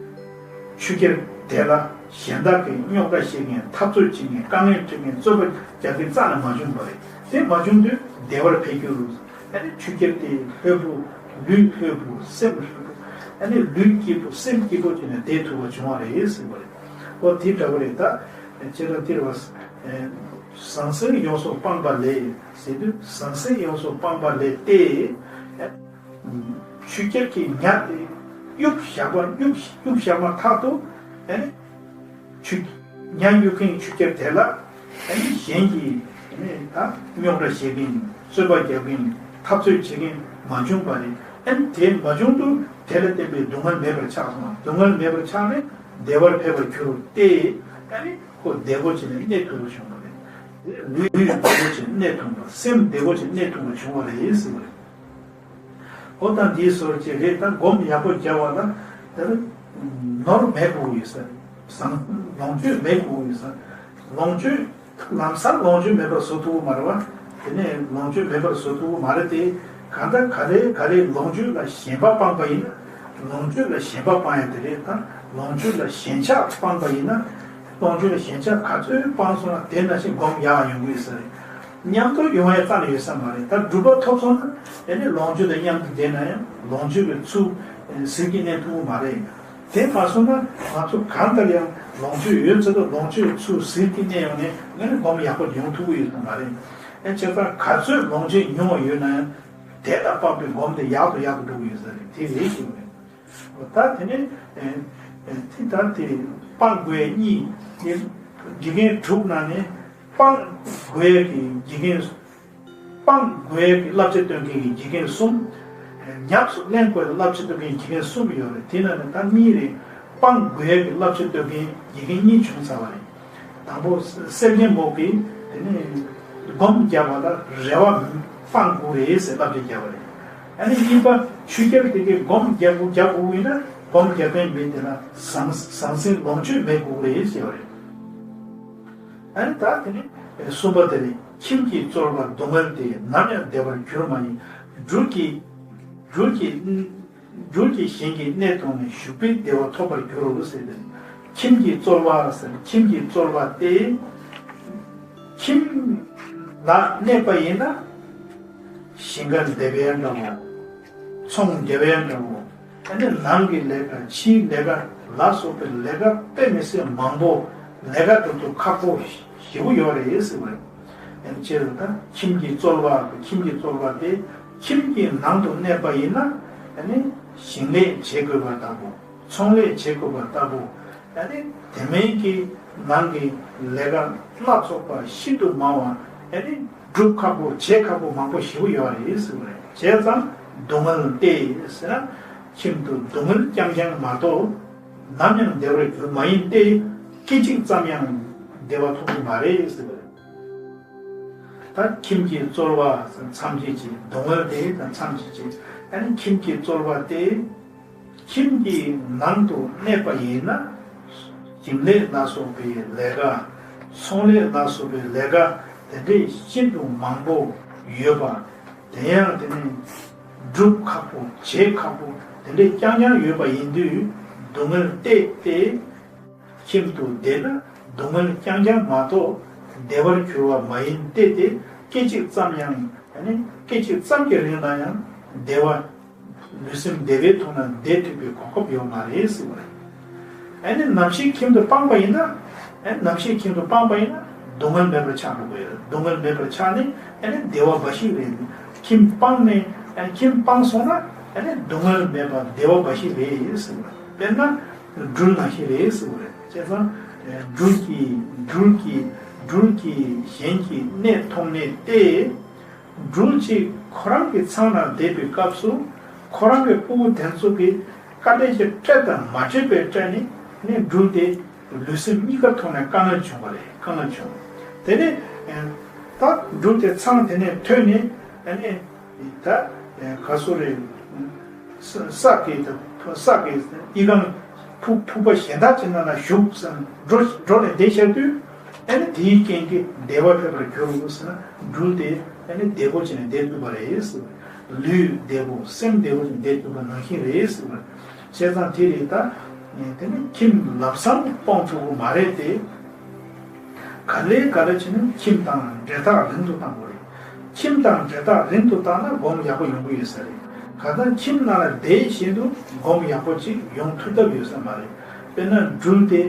ཆུ་ཁྱེར་དེ་ལ་གཞན་དག་གིས་རྙོག་དྲ་བཤད་མཁན། འཐབ་རྩོད་བྱེད་མཁན། དཀའ་ངལ་སྤྲད་མཁན། རྩོད་པ་རྒྱག་མཁན་རྩ་ནས་མ་བྱུང་བ་རེད། དེ་མ་བྱུང་དུས་བདེ་བར་ཕེབས་འགྱུར། ཨ་ནི་ཆུ་ཁྱེར་དེ་ལྷོད་པོ། ལུས་ལྷོད་པོ། སེམས་ལྷོད་པོ། ཨ་ནི་ལུས་སྐྱིད་པོ་སེམས་སྐྱིད་པོ་བྱས་ནས་བསྡད་ཐུབ་པ་བྱུང་བ་རེད་ཟེར་བ་རེད། ཨོ་དེ་འདྲ་བོ་རེད། ད་ཁྱེད་རང་དེར་བ། ཟང་ཟིང་ཡོངས་སུ་སྤངས་པ་ལས་ཟེར་དུས་ཟང་ཟིང་ཡོངས་སུ་སྤངས་པ་ལས་ཏེ། ཆུ་ཁྱེར་གྱི་ཉ་དེ་གཡུག་བཞག་པ། གཡུག་གཡུག་བཞག་མ་ཐག་ཏུ་ཨ་ནི་ཆུ་ཉ་གཡུག་མཁན་ཆུ་ཁྱེར་དེ་ལ་ཨ་ནི་གཞན་གྱིས་ཨ་ནི་ད་རྙོག་དྲ་བཤད་མཁན། རྩོད་པ་རྒྱག་མཁན། འཐབ་རྩོད་བྱེད་མཁན་མ་བྱུང་བ་རེད། ཨ་ནི་དེ་མ་བྱུང་དུས་དེ་ལ་བརྟེན་པའི་སྡུག་བསྔལ་མེད་པར་ཆགས་སོང་། སྡུག་བསྔལ་མེད་པར་ཆགས་ནས་བདེ་བར་ཕེབས་པར་གྱུར་ཏེ། ཨ་ནི་ ཁོ་བདེ་པོ་བྱས་ནས་གནས་ཐུབ་པ་བྱུང་བ་རེད། ལུས་བདེ་པོ་བྱས་གནས་ཐུབ་པ། སེམས་བདེ་པོ་བྱས་གནས་ཐུབ་པ་བྱུང་བ་རེད་ཟེར་བ་རེད། འོ་ད་འདིའི་སོར་གྱི་རེད། ད་སྒོམ་ཡག་པོ་རྒྱབ་པ་ལ་དེར་ནོར་མེད་དགོས་ཡོད་ས་རེད། བཟང་ལོངས་སྤྱོད་མེད་དགོས་ཡོད་ས། ལོངས་སྤྱོད་ལམ་སང་ལོངས་སྤྱོད་མེད་པར་བཟོ་ཐུབ་ཀྱི་མ་རེད་བ། དེ་ནས་ལོངས་སྤྱོད་མེད་པར་བཟོ་ཐུབ་ཀྱི་མ་རེད་དེ། གང་ལྟར་ག་རེ་ག་རེ་ལོངས་སྤྱོད་ལ་ཞེན་པ་སྤངས་པ་ཡིན་ན། ལོངས་སྤྱོད་ལ་ཞེན་པ་སྤངས་ཡ་དེ་རེད། ད་ལོངས་སྤྱོད་ལ་ཞེན་ཆགས་སྤངས་པ་ཡིན་ན། ལོངས་སྤྱོད་ལ་ཞེན་ཆགས་ག་ཚོད་སྤངས་སོང་ན་དེ་ནང་བཞིན་སྒོམ་ཡག་ཡོང་གི་ཡོད་ས་རེད། མཉམ་དུ་ཡོང་ཡ་རྩ་ནས་ཡོད་ས་མ་རེད། ད་སྒྲུབ་པ་ཐོབ་སོང་ན་དེ་ནས་ལོངས་སྤྱོད་དང་མཉམ་དུ་བསྡད་ན་ཡང་ལོངས་སྤྱོད་ཀྱི་ཚུལ་ཟིལ་གྱིས་གནོན་ཐུབ་ཀྱི་མ་རེད། དེ་མ་སོང་ན་ང་ཚོ་གང་ལྟར་ཡང་ལོངས་སྤྱོད་ཡོད་ཚད་དུ་ལོངས་སྤྱོད་ཚུར་ཟིལ་གྱིས་གནོན་ཡོང་ནས་ང་ནི་སྒོམ་ཡག་པོ་ཡོང་ཐུབ་ཀྱི་ཡོད་པ་མ་རེད། ཨེ་བྱས་ཙང་ག་ཚོད་ལོངས་སྤྱོད་ཉུང་བ་ཡོད་ན་ཡང་དེ་ལ་དཔག་པའི་སྒོམ་དེ་ཡག་ཏུ་ཡག་ཏུ་འགྲོ་གི་ཡོད་ས་རེད། དེ་རེད་ཞུ་གི་རེད། ད་དེ་ནས་ཨེ་ཨེ་དེ་ལྟར་དེ་སྤང་དགོས་གཉིས་དེ་འཇིག་རྟེན་དྲུག་ནང་ནས་སྤང་དགོས་ཀྱི་འཇིག་རྟེན། སྤང་དགོས་ཀྱི་བསླབ་བྱ་སྟོན་མཁན་གྱི་འཇིག་རྟེན་གསུམ། ཉམས་སུ་ལེན་དགོས་ཀྱི་བསླབ་བྱ་སྟོན་མཁན་གྱི་འཇིག་རྟེན་གསུམ་ཡོད་རེད། དེ་ནང་ནས་ད་གཉིས་རེད། སྤང་དགོས་ཀྱི་བསླབ་བྱ་སྟོན་མཁན་འཇིག་རྟེན་གཉིས་བྱུང་ཚར་བ་རེད། དང་པོ་སེམས་ཅན་མོ་གིས་དེ་ནས་སྒོམ་རྒྱབ་པ་ལ་རེ་བ་སྤང་དགོས་རེད་ཟེར་བསླབ་བྱ་བརྒྱབ་པ་རེད། ཨ་ནི་གཉིས་པ་ཆོས་རྒྱལ་དེ་གིས་སྒོམ་རྒྱག་དགོས་རྒྱག་དགོས་ཡིན་ན་སྒོམ་རྒྱག་མཁན་མི་དེ་ལ་ཟང་ཟང་ཟིང་ལོངས་སྤྱོད་མེད་དགོས་རེད་ཟེར་བ་རེད། ཨ་ནི་ད་དེ་ནི་གསུམ་པ་དེ་ནི་ཁྱིམ་གྱི་བཙོལ་བ་སྡུག་བསྔལ་དེ་ནམ་ཡང་བདེ་བར་འགྱུར་མ་ཡིན། སྦྲུལ་གྱི་སྦྲུལ་གྱི་སྦྲུལ་གྱི་གཞན་གྱི་གནས་མཐོང་ནས་ཞུགས་པའི་བདེ་བ་ཐོབ་པར་འགྱུར་རོ་ཟེར་ཏེ། ཁྱིམ་གྱི་བཙོལ་བ་ཟེར། ཁྱིམ་གྱི་བཙོལ་བ་སྟེ། ཁྱིམ་ལ་གནས་པ་ཡིན་ན། ཞིང་ཁ་འདེབས་ཡ་འདྲ་བོ། ཚོང་རྒྱག་ཡ་འདྲ་བོ། ཨ་ནི་ནང་གི་ལས་ཀ་ཕྱིའི་ལས་ཀ་ལ་སོགས་པའི་ལས་ཀ་དཔེ་མི་སྲིད་མང་པོ་ལས་ཀ་འགྲུབ་ཏུ་ཁག་པོ་ཞེ་པོ་ཡོད་རེད་ཟེར་བ་རེད། ཨ་ནི་ཅེས་ལ་ད་ཁྱིམ་གྱི་བཙོལ་བ། ཁྱིམ་གྱི་བཙོལ་བ་དེ་ཁྱིམ་གྱི་ནང་དུ་གནས་པ་ཡིན་ན་ཨ་ནི་ཞིང་ལས་བྱེད་དགོས་པ་ལྟ་བུ། ཚོང་ལས་བྱེད་དགོས་པ་ལྟ་བུ། ཨ་ནི་དེ་མིན་གྱི་ནང་གི་ལས་ཀ་སྣ་ཚོགས་པ་ཤིན་ཏུ་མང་བ་ཨ་ནི་སྒྲུབ་ཁག་པོ་བྱེད་ཁག་པོ་མང་པོ་ཞེ་པོ་ཡོད་རེད་ཟེར་བ་རེད། བྱས་ཙང་སྡུག་བསྔལ་སྟེ་ཟེར་ན་ཁྱིམ་དུ་སྡུག་བསྔལ་རྐྱང་རྐྱང་མ་གཏོགས་ནམ་ཡང་བདེ་བར་འགྱུར་མ་ཡིན་ཏེ། སྐད་ཅིག་ཙམ་ཡང་བདེ་བ་ཐོབ་ཀྱི་མ་རེད་ཟེར་བ་རེད། ད་ཁྱིམ་གྱི་བཙོལ་བ་མཚམས་བཅད་ཅིང་སྡུག་བསྔལ་དེ་དང་མཚམས་བཅད་ཅིང་ཨ་ནི་ཁྱིམ་གྱི་བཙོལ་བ་སྟེ། ཁྱིམ་གྱི་ནང་དུ་གནས་པ་ཡིན་ན། ཞིང་ལས་ལ་སོགས་པའི་ལས་ཀ། ཚོང་ལས་ལ་སོགས་པའི་ལས་ཀ་དེ་འདྲའི་ཤིན་ཏུ་མང་པོ་ཡོད་པ། དེ་ཡང་དེ་ནི་སྒྲུབ་ཁག་པོ་བྱེད་ཁག་པོ་དེ་འདྲའི་རྐྱང་རྐྱང་ཡོད་པ་ཡིན་དུས་སྡུག་བསྔལ་སྟེ་སྟེ། ཁྱིམ་དུ་བསྡད་ན་སྡུག་བསྔལ་རྐྱང་རྐྱང་མ་གཏོགས་བདེ་བར་འགྱུར་བ་མ་ཡིན་ཏེ། དེ་སྐད་ཅིག་ཙམ་ཡང་ཨ་ནི་སྐད་ཅིག་ཙམ་གྱི་རིང་ལ་ཡང་བདེ་བ། ལུས་སེམས་བདེ་བའི་ཐོག་ན་བསྡད་ཐུབ་པའི་གོ་སྐབས་ཡོད་མ་རེད་ཟེར་བ་རེད། ཨ་ནི་ནམ་ཞིག་ཁྱིམ་དུ་སྤངས་པ་ཡིན་ན། ཨ་ནི་ནམ་ཞིག་ཁྱིམ་དུ་སྤངས་པ་ཡིན་ན་སྡུག་བསྔལ་མེད་པར་ཆགས་འགྲོ་གི་ཡོད། སྡུག་བསྔལ་མེད་པར་ཆགས་ནས་ཨ་ནི་བདེ་བ་འབའ་ཞིག་རེད། ཁྱིམ་སྤངས་ནས་ཨ་ནི་ཁྱིམ་སྤངས་སོང་ན་ཨ་ནི་སྡུག་བསྔལ་མེད་པ་བདེ་བ་འབའ་ཞིག་རེད་ཟེར་བ་རེད། དཔེར་ན་སྦྲུལ་ནང་བཞིན་རེད་ཟེར་བ་རེད། བྱས་ཙང་སྦྲུལ་གྱི་སྦྲུལ་གྱི་སྦྲུལ་གྱི་གཞན་གྱི་གནས་མཐོང་ནས་ཏེ། སྦྲུལ་གཅིག་ཁོ་རང་གི་ཚང་ན་བསྡད་པའི་སྐབས་སུ་ཁོ་རང་གི་ཕྲུ་གུ་དེ་ཚོ་གི་དཀའ་ལས་ཀྱི་སྤྲད་དང་མ་སྤྲད་པའི་སྤྲད་ནས་ནི་སྦྲུལ་དེ་ལུས་སེམས་གཉིས་ཀ་ཐོག་ནས་དཀའ་ངལ་བྱུང་བ་རེད། དཀའ་ངལ་བྱུང་། དེ་ནས་ད་སྦྲུལ་དེ་ཚང་དེ་ནས་ཐོན་ནས་ཨ་ནི་ད་ག་སོ་རེད། ས་ས་གི་ས་གི་ཨི་ཁང་ཕུག་ཕུག་པ་གཞན་དག་ཅིག་ནང་ལ་བཞུགས་ཟེར་འགྲོ་འགྲོ་ནས་བསྡད་ཤར་དུས་ཨ་ནི་དེའི་རྐྱེན་གྱིས་བདེ་བ་ཕེབས་པར་གྱུར་ཟེར་ན་སྦྲུལ་དེ་ཨ་ནི་བདེ་པོ་བྱས་ནས་བསྡད་ཐུབ་པ་རེད་ཟེར་བ་རེད། ལུས་བདེ་པོ་སེམས་བདེ་པོ་བྱས་ནས་བསྡད་ཐུབ་པ་ནང་བཞིན་རེད་ཟེར་བ་རེད། བྱས་ཙང་དེ་རེད་ད། དེ་ནི་ཁྱིམ་ལམ་སང་སྤོང་ཆོག་གི་མ་རེད་དེ། ག་ལེ་ག་ལེ་བྱས་ནས་ཁྱིམ་དང་འབྲེལ་ཐག་རིང་དུ་བཏང་དགོས་རེད། ཁྱིམ་དང་འབྲེལ་ཐག་རིང་དུ་བཏང་ན་སྒོམ་ཡག་པོ་ཡོང་གི་ཡོད་ས་རེད། གང་ལྟར་ཁྱིམ་ནང་ལ་བསྡད་བཞིན་དུ་སྒོམ་ཡག་པོ་ཅིག་ཡོང་ཐུབ་ཐབས་ཡོད་ས་མ་རེད། དཔེར་ན་སྦྲུལ་དེ་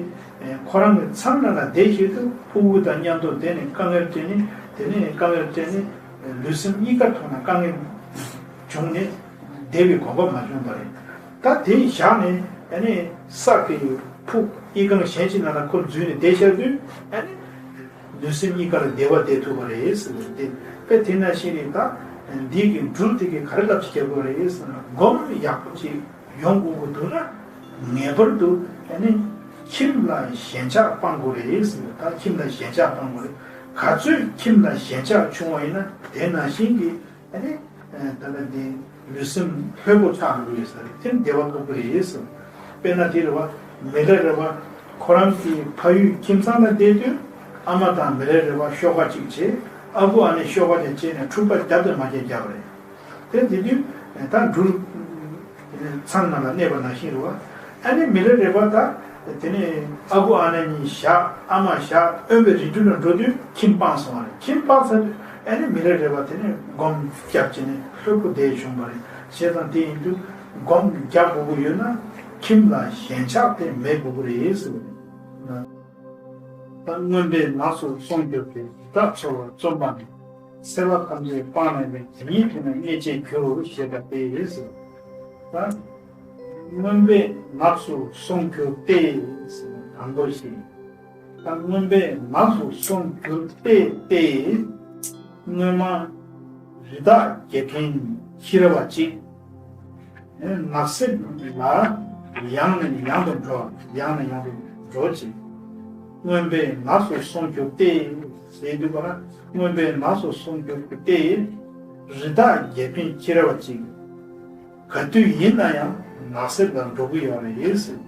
ཁོ་རང་གི་མཚམས་ནང་ལ་བསྡད་བཞིན་དུ་ཕྲུ་གུ་དང་མཉམ་དུ་བསྡད་ནས་དཀའ་ངལ་སྤྲད་ནས་དེ་ནས་དཀའ་ངལ་སྤྲད་ནས་ལུས་སེམས་གཉིས་ཀ་ཐོག་ན་དཀའ་ངལ་བྱུང་ནས་བསྡད་པའི་གོ་སྐབས་མ་བྱུང་བ་རེད། ད་དེ་བཞག་ནས་ཨ་ནི་ས་གི་ཕུག་ཨི་ཁང་གཞན་ཅིག་ནང་ལ་ཁོ་འཛུལ་ནས་བསྡད་བཞག་དུས་ཨ་ནི་ལུས་སེམས་གཉིས་ཀ་ལ་བདེ་བ་བསྡད་ཐུབ་པ་རེད་ཟེར་བ་རེད། དཔེ་དེ་ནང་བཞིན་རེད་ད། འདི་གི་སྦྲུལ་དེ་གི་ག་རེ་ལབ་ཅིག་རྒྱབ་དགོས་རེད་ཟེར་ན་སྒོམ་ཡག་པོ་ཅིག་ཡོང་དགོས་ཀྱི་འདུག་ན་ངེས་པར་དུ་ཨ་ནི་ ཁྱིམ་ལ་ཞེན་ཆགས་སྤང་དགོས་རེད་ཟེར། ད་ཁྱིམ་ལ་ཞེན་ཆགས་སྤང་དགོས་རེད། ག་ཚོད་ཁྱིམ་ལ་ཞེན་ཆགས་བྱུང་བ་ཡིན་ན་དེ་ནང་བཞིན་གྱི་ཨ་ནི་ད་ལྟ་འདི་ལུས་སེམས་ལྷོད་པོ་ཆགས་འགྲོ་གི་ཡོད་ས་རེད། དེ་བདེ་བ་དཀའ་པོ་རེད་ཟེར། དཔེར་ན་དེ་རེད་བ། མི་ལ་རེད་བ། ཁོ་རང་གི་ཕ་ཡུལ་ཁྱིམ་ཚང་ལ་བསྡད་དུས་ཨ་མ་དང་མི་ལ་རེད་བ་ཤོག་ཁ་གཅིག་བྱེད། ཨ་ཁུ་ཨ་ནེ་ཤོག་ཁ་དེ་བྱས་ནས་འཁྲུག་པ་བརྒྱབ་དང་མ་བརྒྱབ་རྒྱག་པ་རེད། དེ་དེ་དུས་ད་འབྲུ་ཚང་ནང་ལ་གནས་པ་ནང་བཞིན་རེད་བ། ཨ་ནི་མི་ལ་རེད་བ་ད་དེ་ནས་ཨ་ཁུ་ཨ་ནེ་གཉིས་བཞག་ཨ་མ་བཞག་དབེན་པའི་རི་ཁྲོད་ལ་འགྲོ་དུས་ཁྱིམ་སྤངས་སོང་བ་རེད། ཁྱིམ་སྤངས་ཚར་དུས་ཨ་ནི་མི་ལ་རེད་བ་དེ་ནས་སྒོམ་བརྒྱབ་བྱས་ནས་ལྷོད་པོ་བསྡད་བྱུང་བ་རེད། བྱས་ཙང་དེ་ཡིན་དུས་སྒོམ་རྒྱག་དགོས་ཀྱི་ཡོད་ན་ཁྱིམ་ལ་ཞེན་ཆགས་དེ་མེད་དགོས་ཀྱི་རེད་ཟེར་བ་རེད། ད་མངོན་པས་ནགས་སུ་སོང་གྱུར་ཏེ། རི་དྭགས་འཚོལ་བར་བརྩོན་པ་ན། སྲེད་པ་ཐམས་ཅད་སྤངས་ནས་ནི། དེ་ཉིད་དུ་ནི་གནས་བྱེད་འགྱུར་ཞེས་པ་སྟེ། ད་མངོན་པས་ནགས་སུ་སོང་གྱུར་ཏེ། དང་པོ་ཞིག་ད་མངོན་པས་ནགས་སུ་སོང་གྱུར་ཏེ་སྟེ། སྔོན་མ་རི་དྭགས་རྒྱག་མཁན་ཁྱི་ར་བ་གཅིག་ནགས་གསེབ་ལ་ཡང་ནས་ཡང་དུ་འགྲོ། ཡང་ནས་ཡང་དུ་འགྲོ་ཅིང་། མངོན་པས་ནགས་སུ་སོང་གྱུར་ཏེ། ཟེར་དུས་པ་ན་མངོན་པས་ནགས་སུ་སོང་གྱུར་ཏེ། རི་དྭགས་རྒྱག་མཁན་ཁྱི་ར་བ་གཅིག་ག་དུས་ཡིན་ན་ཡང་ནགས་གསེབ་ལ་འགྲོ་གི་ཡོད་རེད་ཟེར།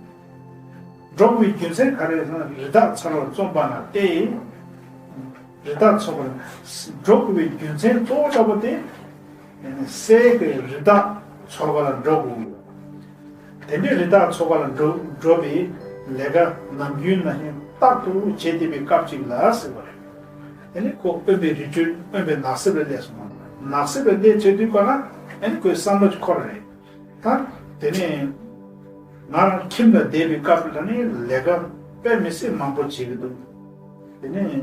འགྲོ་དགོས་པའི་རྒྱུ་མཚན་ག་རེ་ཟེར་ན་རི་དྭགས་འཚོལ་བར་བརྩོན་པ་ན་སྟེ། རི་དྭགས་འཚོལ་བར་འགྲོ་དགོས་པའི་རྒྱུ་མཚན་གཙོ་བོ་འདྲ་པོ་དེ། སྲས་ཀྱི་རི་དྭགས་འཚོལ་བ་ལ་འགྲོ་དགོས་ཀྱི་ཡོད། དེ་འདྲའི་རི་དྭགས་འཚོལ་བ་ལ་འགྲོ་འགྲོ་བའི་ལས་ཀ་ནམ་རྒྱུན་ནང་བཞིན་རྟག་ཏུ་བྱེད་བསྡད་པའི་སྐབས་ཅིག་ལ་ཟེར་བ་རེད། དེ་ནི་ཁོ་དབེན་པའི་རི་ཁྲོད་དབེན་པའི་ནགས་གསེབ་ལ་སླེབས་སོང་བ། ནགས་གསེབ་ལ་སླེབས་བྱེད་དུས་ག་ལ་ཨ་ནི་ཁོའི་བསམ་བློ་ཅིག་འཁོར་བ་རེད། ད་དེ་ནས་ང་རང་ཁྱིམ་ལ་བསྡད་པའི་སྐབས་ལ་ནི་ལས་ཀ་དཔེ་མི་སྲིད་མང་པོ་བྱེད་ཀྱི་འདུག་དེ་ནས་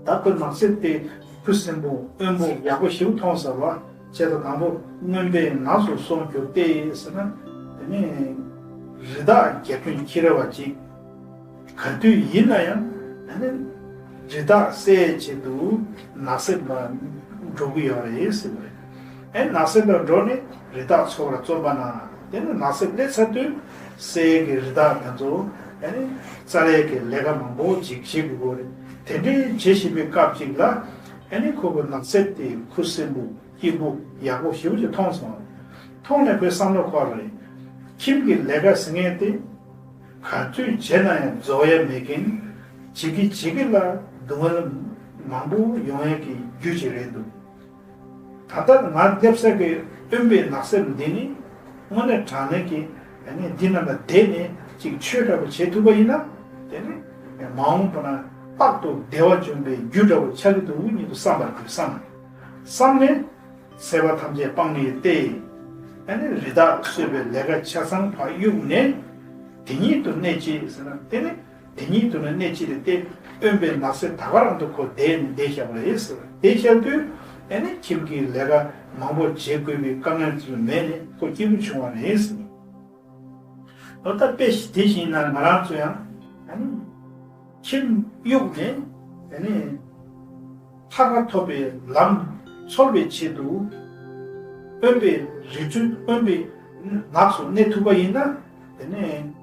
ད་ཁོ་ནགས་གསེབ་དེ་ཁུ་སིམ་པོ་དབེན་པོ་ཡག་པོ་ཞིག་མཐོང་ས་བ་བྱས་ཙང་དང་པོ་མངོན་པས་ནགས་སུ་སོང་གྱུར་ཏེ་ཟེར་ན། དེ་ནས་རི་དྭགས་རྒྱག་མཁན་ཁྱི་ར་བ་གཅིག་ག་དུས་ཡིན་ན་ཡང་ཨ་ནི་རི་དྭགས་བསད་ཆེད་དུ་ནགས་གསེབ་ལ་འགྲོ་གི་ཡོད་རེད་ཟེར་བ་རེད། ཨ་ནི་ནགས་གསེབ་ལ་འགྲོ་ནས་རི་དྭགས་འཚོལ་བར་བརྩོན་པ་ན། དེ་ནི་ནགས་གསེབ་སླེབས་ཚར་དུས་སྲས་ཀྱི་རི་དྭགས་དེ་ཚོ་ཨ་ནི་རྩྭ་ལས་ཀྱི་ལས་ཀ་མང་པོ་ཅིག་བྱེད་དགོས་ཀྱི་རེད། དེ་འདྲའི་བྱེད་བཞིན་པའི་སྐབས་ཅིག་ལ་ཨ་ནི་ཁོ་གི་ནགས་གསེབ་དེ་ཁུ་སིམ་པོ་སྐྱིད་པོ་ཡག་པོ་ཞེ་པོ་ཅིག་མཐོང་སོང་བ་རེད། མཐོང་ནས་ཁོའི་བསམ་བློ་འཁོར་བ་རེད། ཁྱིམ་གྱི་ལས་ཀ་ཟེར་མཁན་དེ། ག་ཚོད་བྱས་ན་ཡང་རྫོགས་ཡ་མེད་མཁན། བྱེད་ཀྱི་བྱེད་ཀྱི་ལ་སྡུག་བསྔལ་མང་པོ་ཡོང་ཡ་གི་རྒྱུ་ཅིག་རེད་འདུག་ད་ལྟ་ང་སླེབས་ས་གི་དབེན་པའི་ནགས་གསེབ་འདི་ནི་དངོས་གནས་དྲང་གནས་ཀྱི་ཨ་ནི་འདི་ནང་ལ་བསྡད་ནས་ཅིག་ཆོས་འདྲ་པོ་བྱེད་ཐུབ་པ་ཡིན་ན་དེ་ནི་མ་འོངས་པ་ན་རྟག་ཏུ་བདེ་བ་འབྱུང་བའི་རྒྱུ་འདྲ་པོ་ཆགས་ཀྱི་འདུག་ཉིད་དུ་བསམ་པར་གྱིས་བསམ། བསམ་ནས། སྲེད་པ་ཐམས་ཅད་སྤངས་ནས་ཏེ། ཨ་ནི་རི་དྭགས་གསོད་པའི་ལས་ཀ་ཆ་ཚང་ཕར་གཡུགས་ནས། དེ་ཉིད་དུ་གནས་ཅི་ཟེར་ན་དེ་ནི་དེ་ཉིད་དུ་ནི་གནས་ཅི་རེད་དེ། དབེན་པའི་ནགས་གསེབ་ད་ག་རང་དུ་ཁོ་བསྡད་ནས་བསྡད་བཞག་པ་རེད་ཟེར། བསྡད་བཞག་དུས་ཨ་ནི་ཁྱིམ་གྱི་ལས་ཀ་མང་པོ་བྱེད་དགོས་པའི་དཀའ་ངལ་ཚོ་མེད་ནས་ཁོ་སྐྱིད་པོ་བྱུང་བ་རེད་ཟེར། ཨོ་ད་དཔེ་དེ་བཞིན་ན་ང་རང་ཚོ་ཡང་ཨ་ནི། ཁྱིམ་གཡུགས་ནས་དེ་ནས་ཐར་པ་ཐོབ་པའི་ལམ་འཚོལ་བའི་ཆེད་དུ་དབེན་པའི་རི་ཁྲོད་དབེན་པའི་ནགས་སུ་གནས་ཐུབ་པ་ཡིན་ན་དེ་ནས་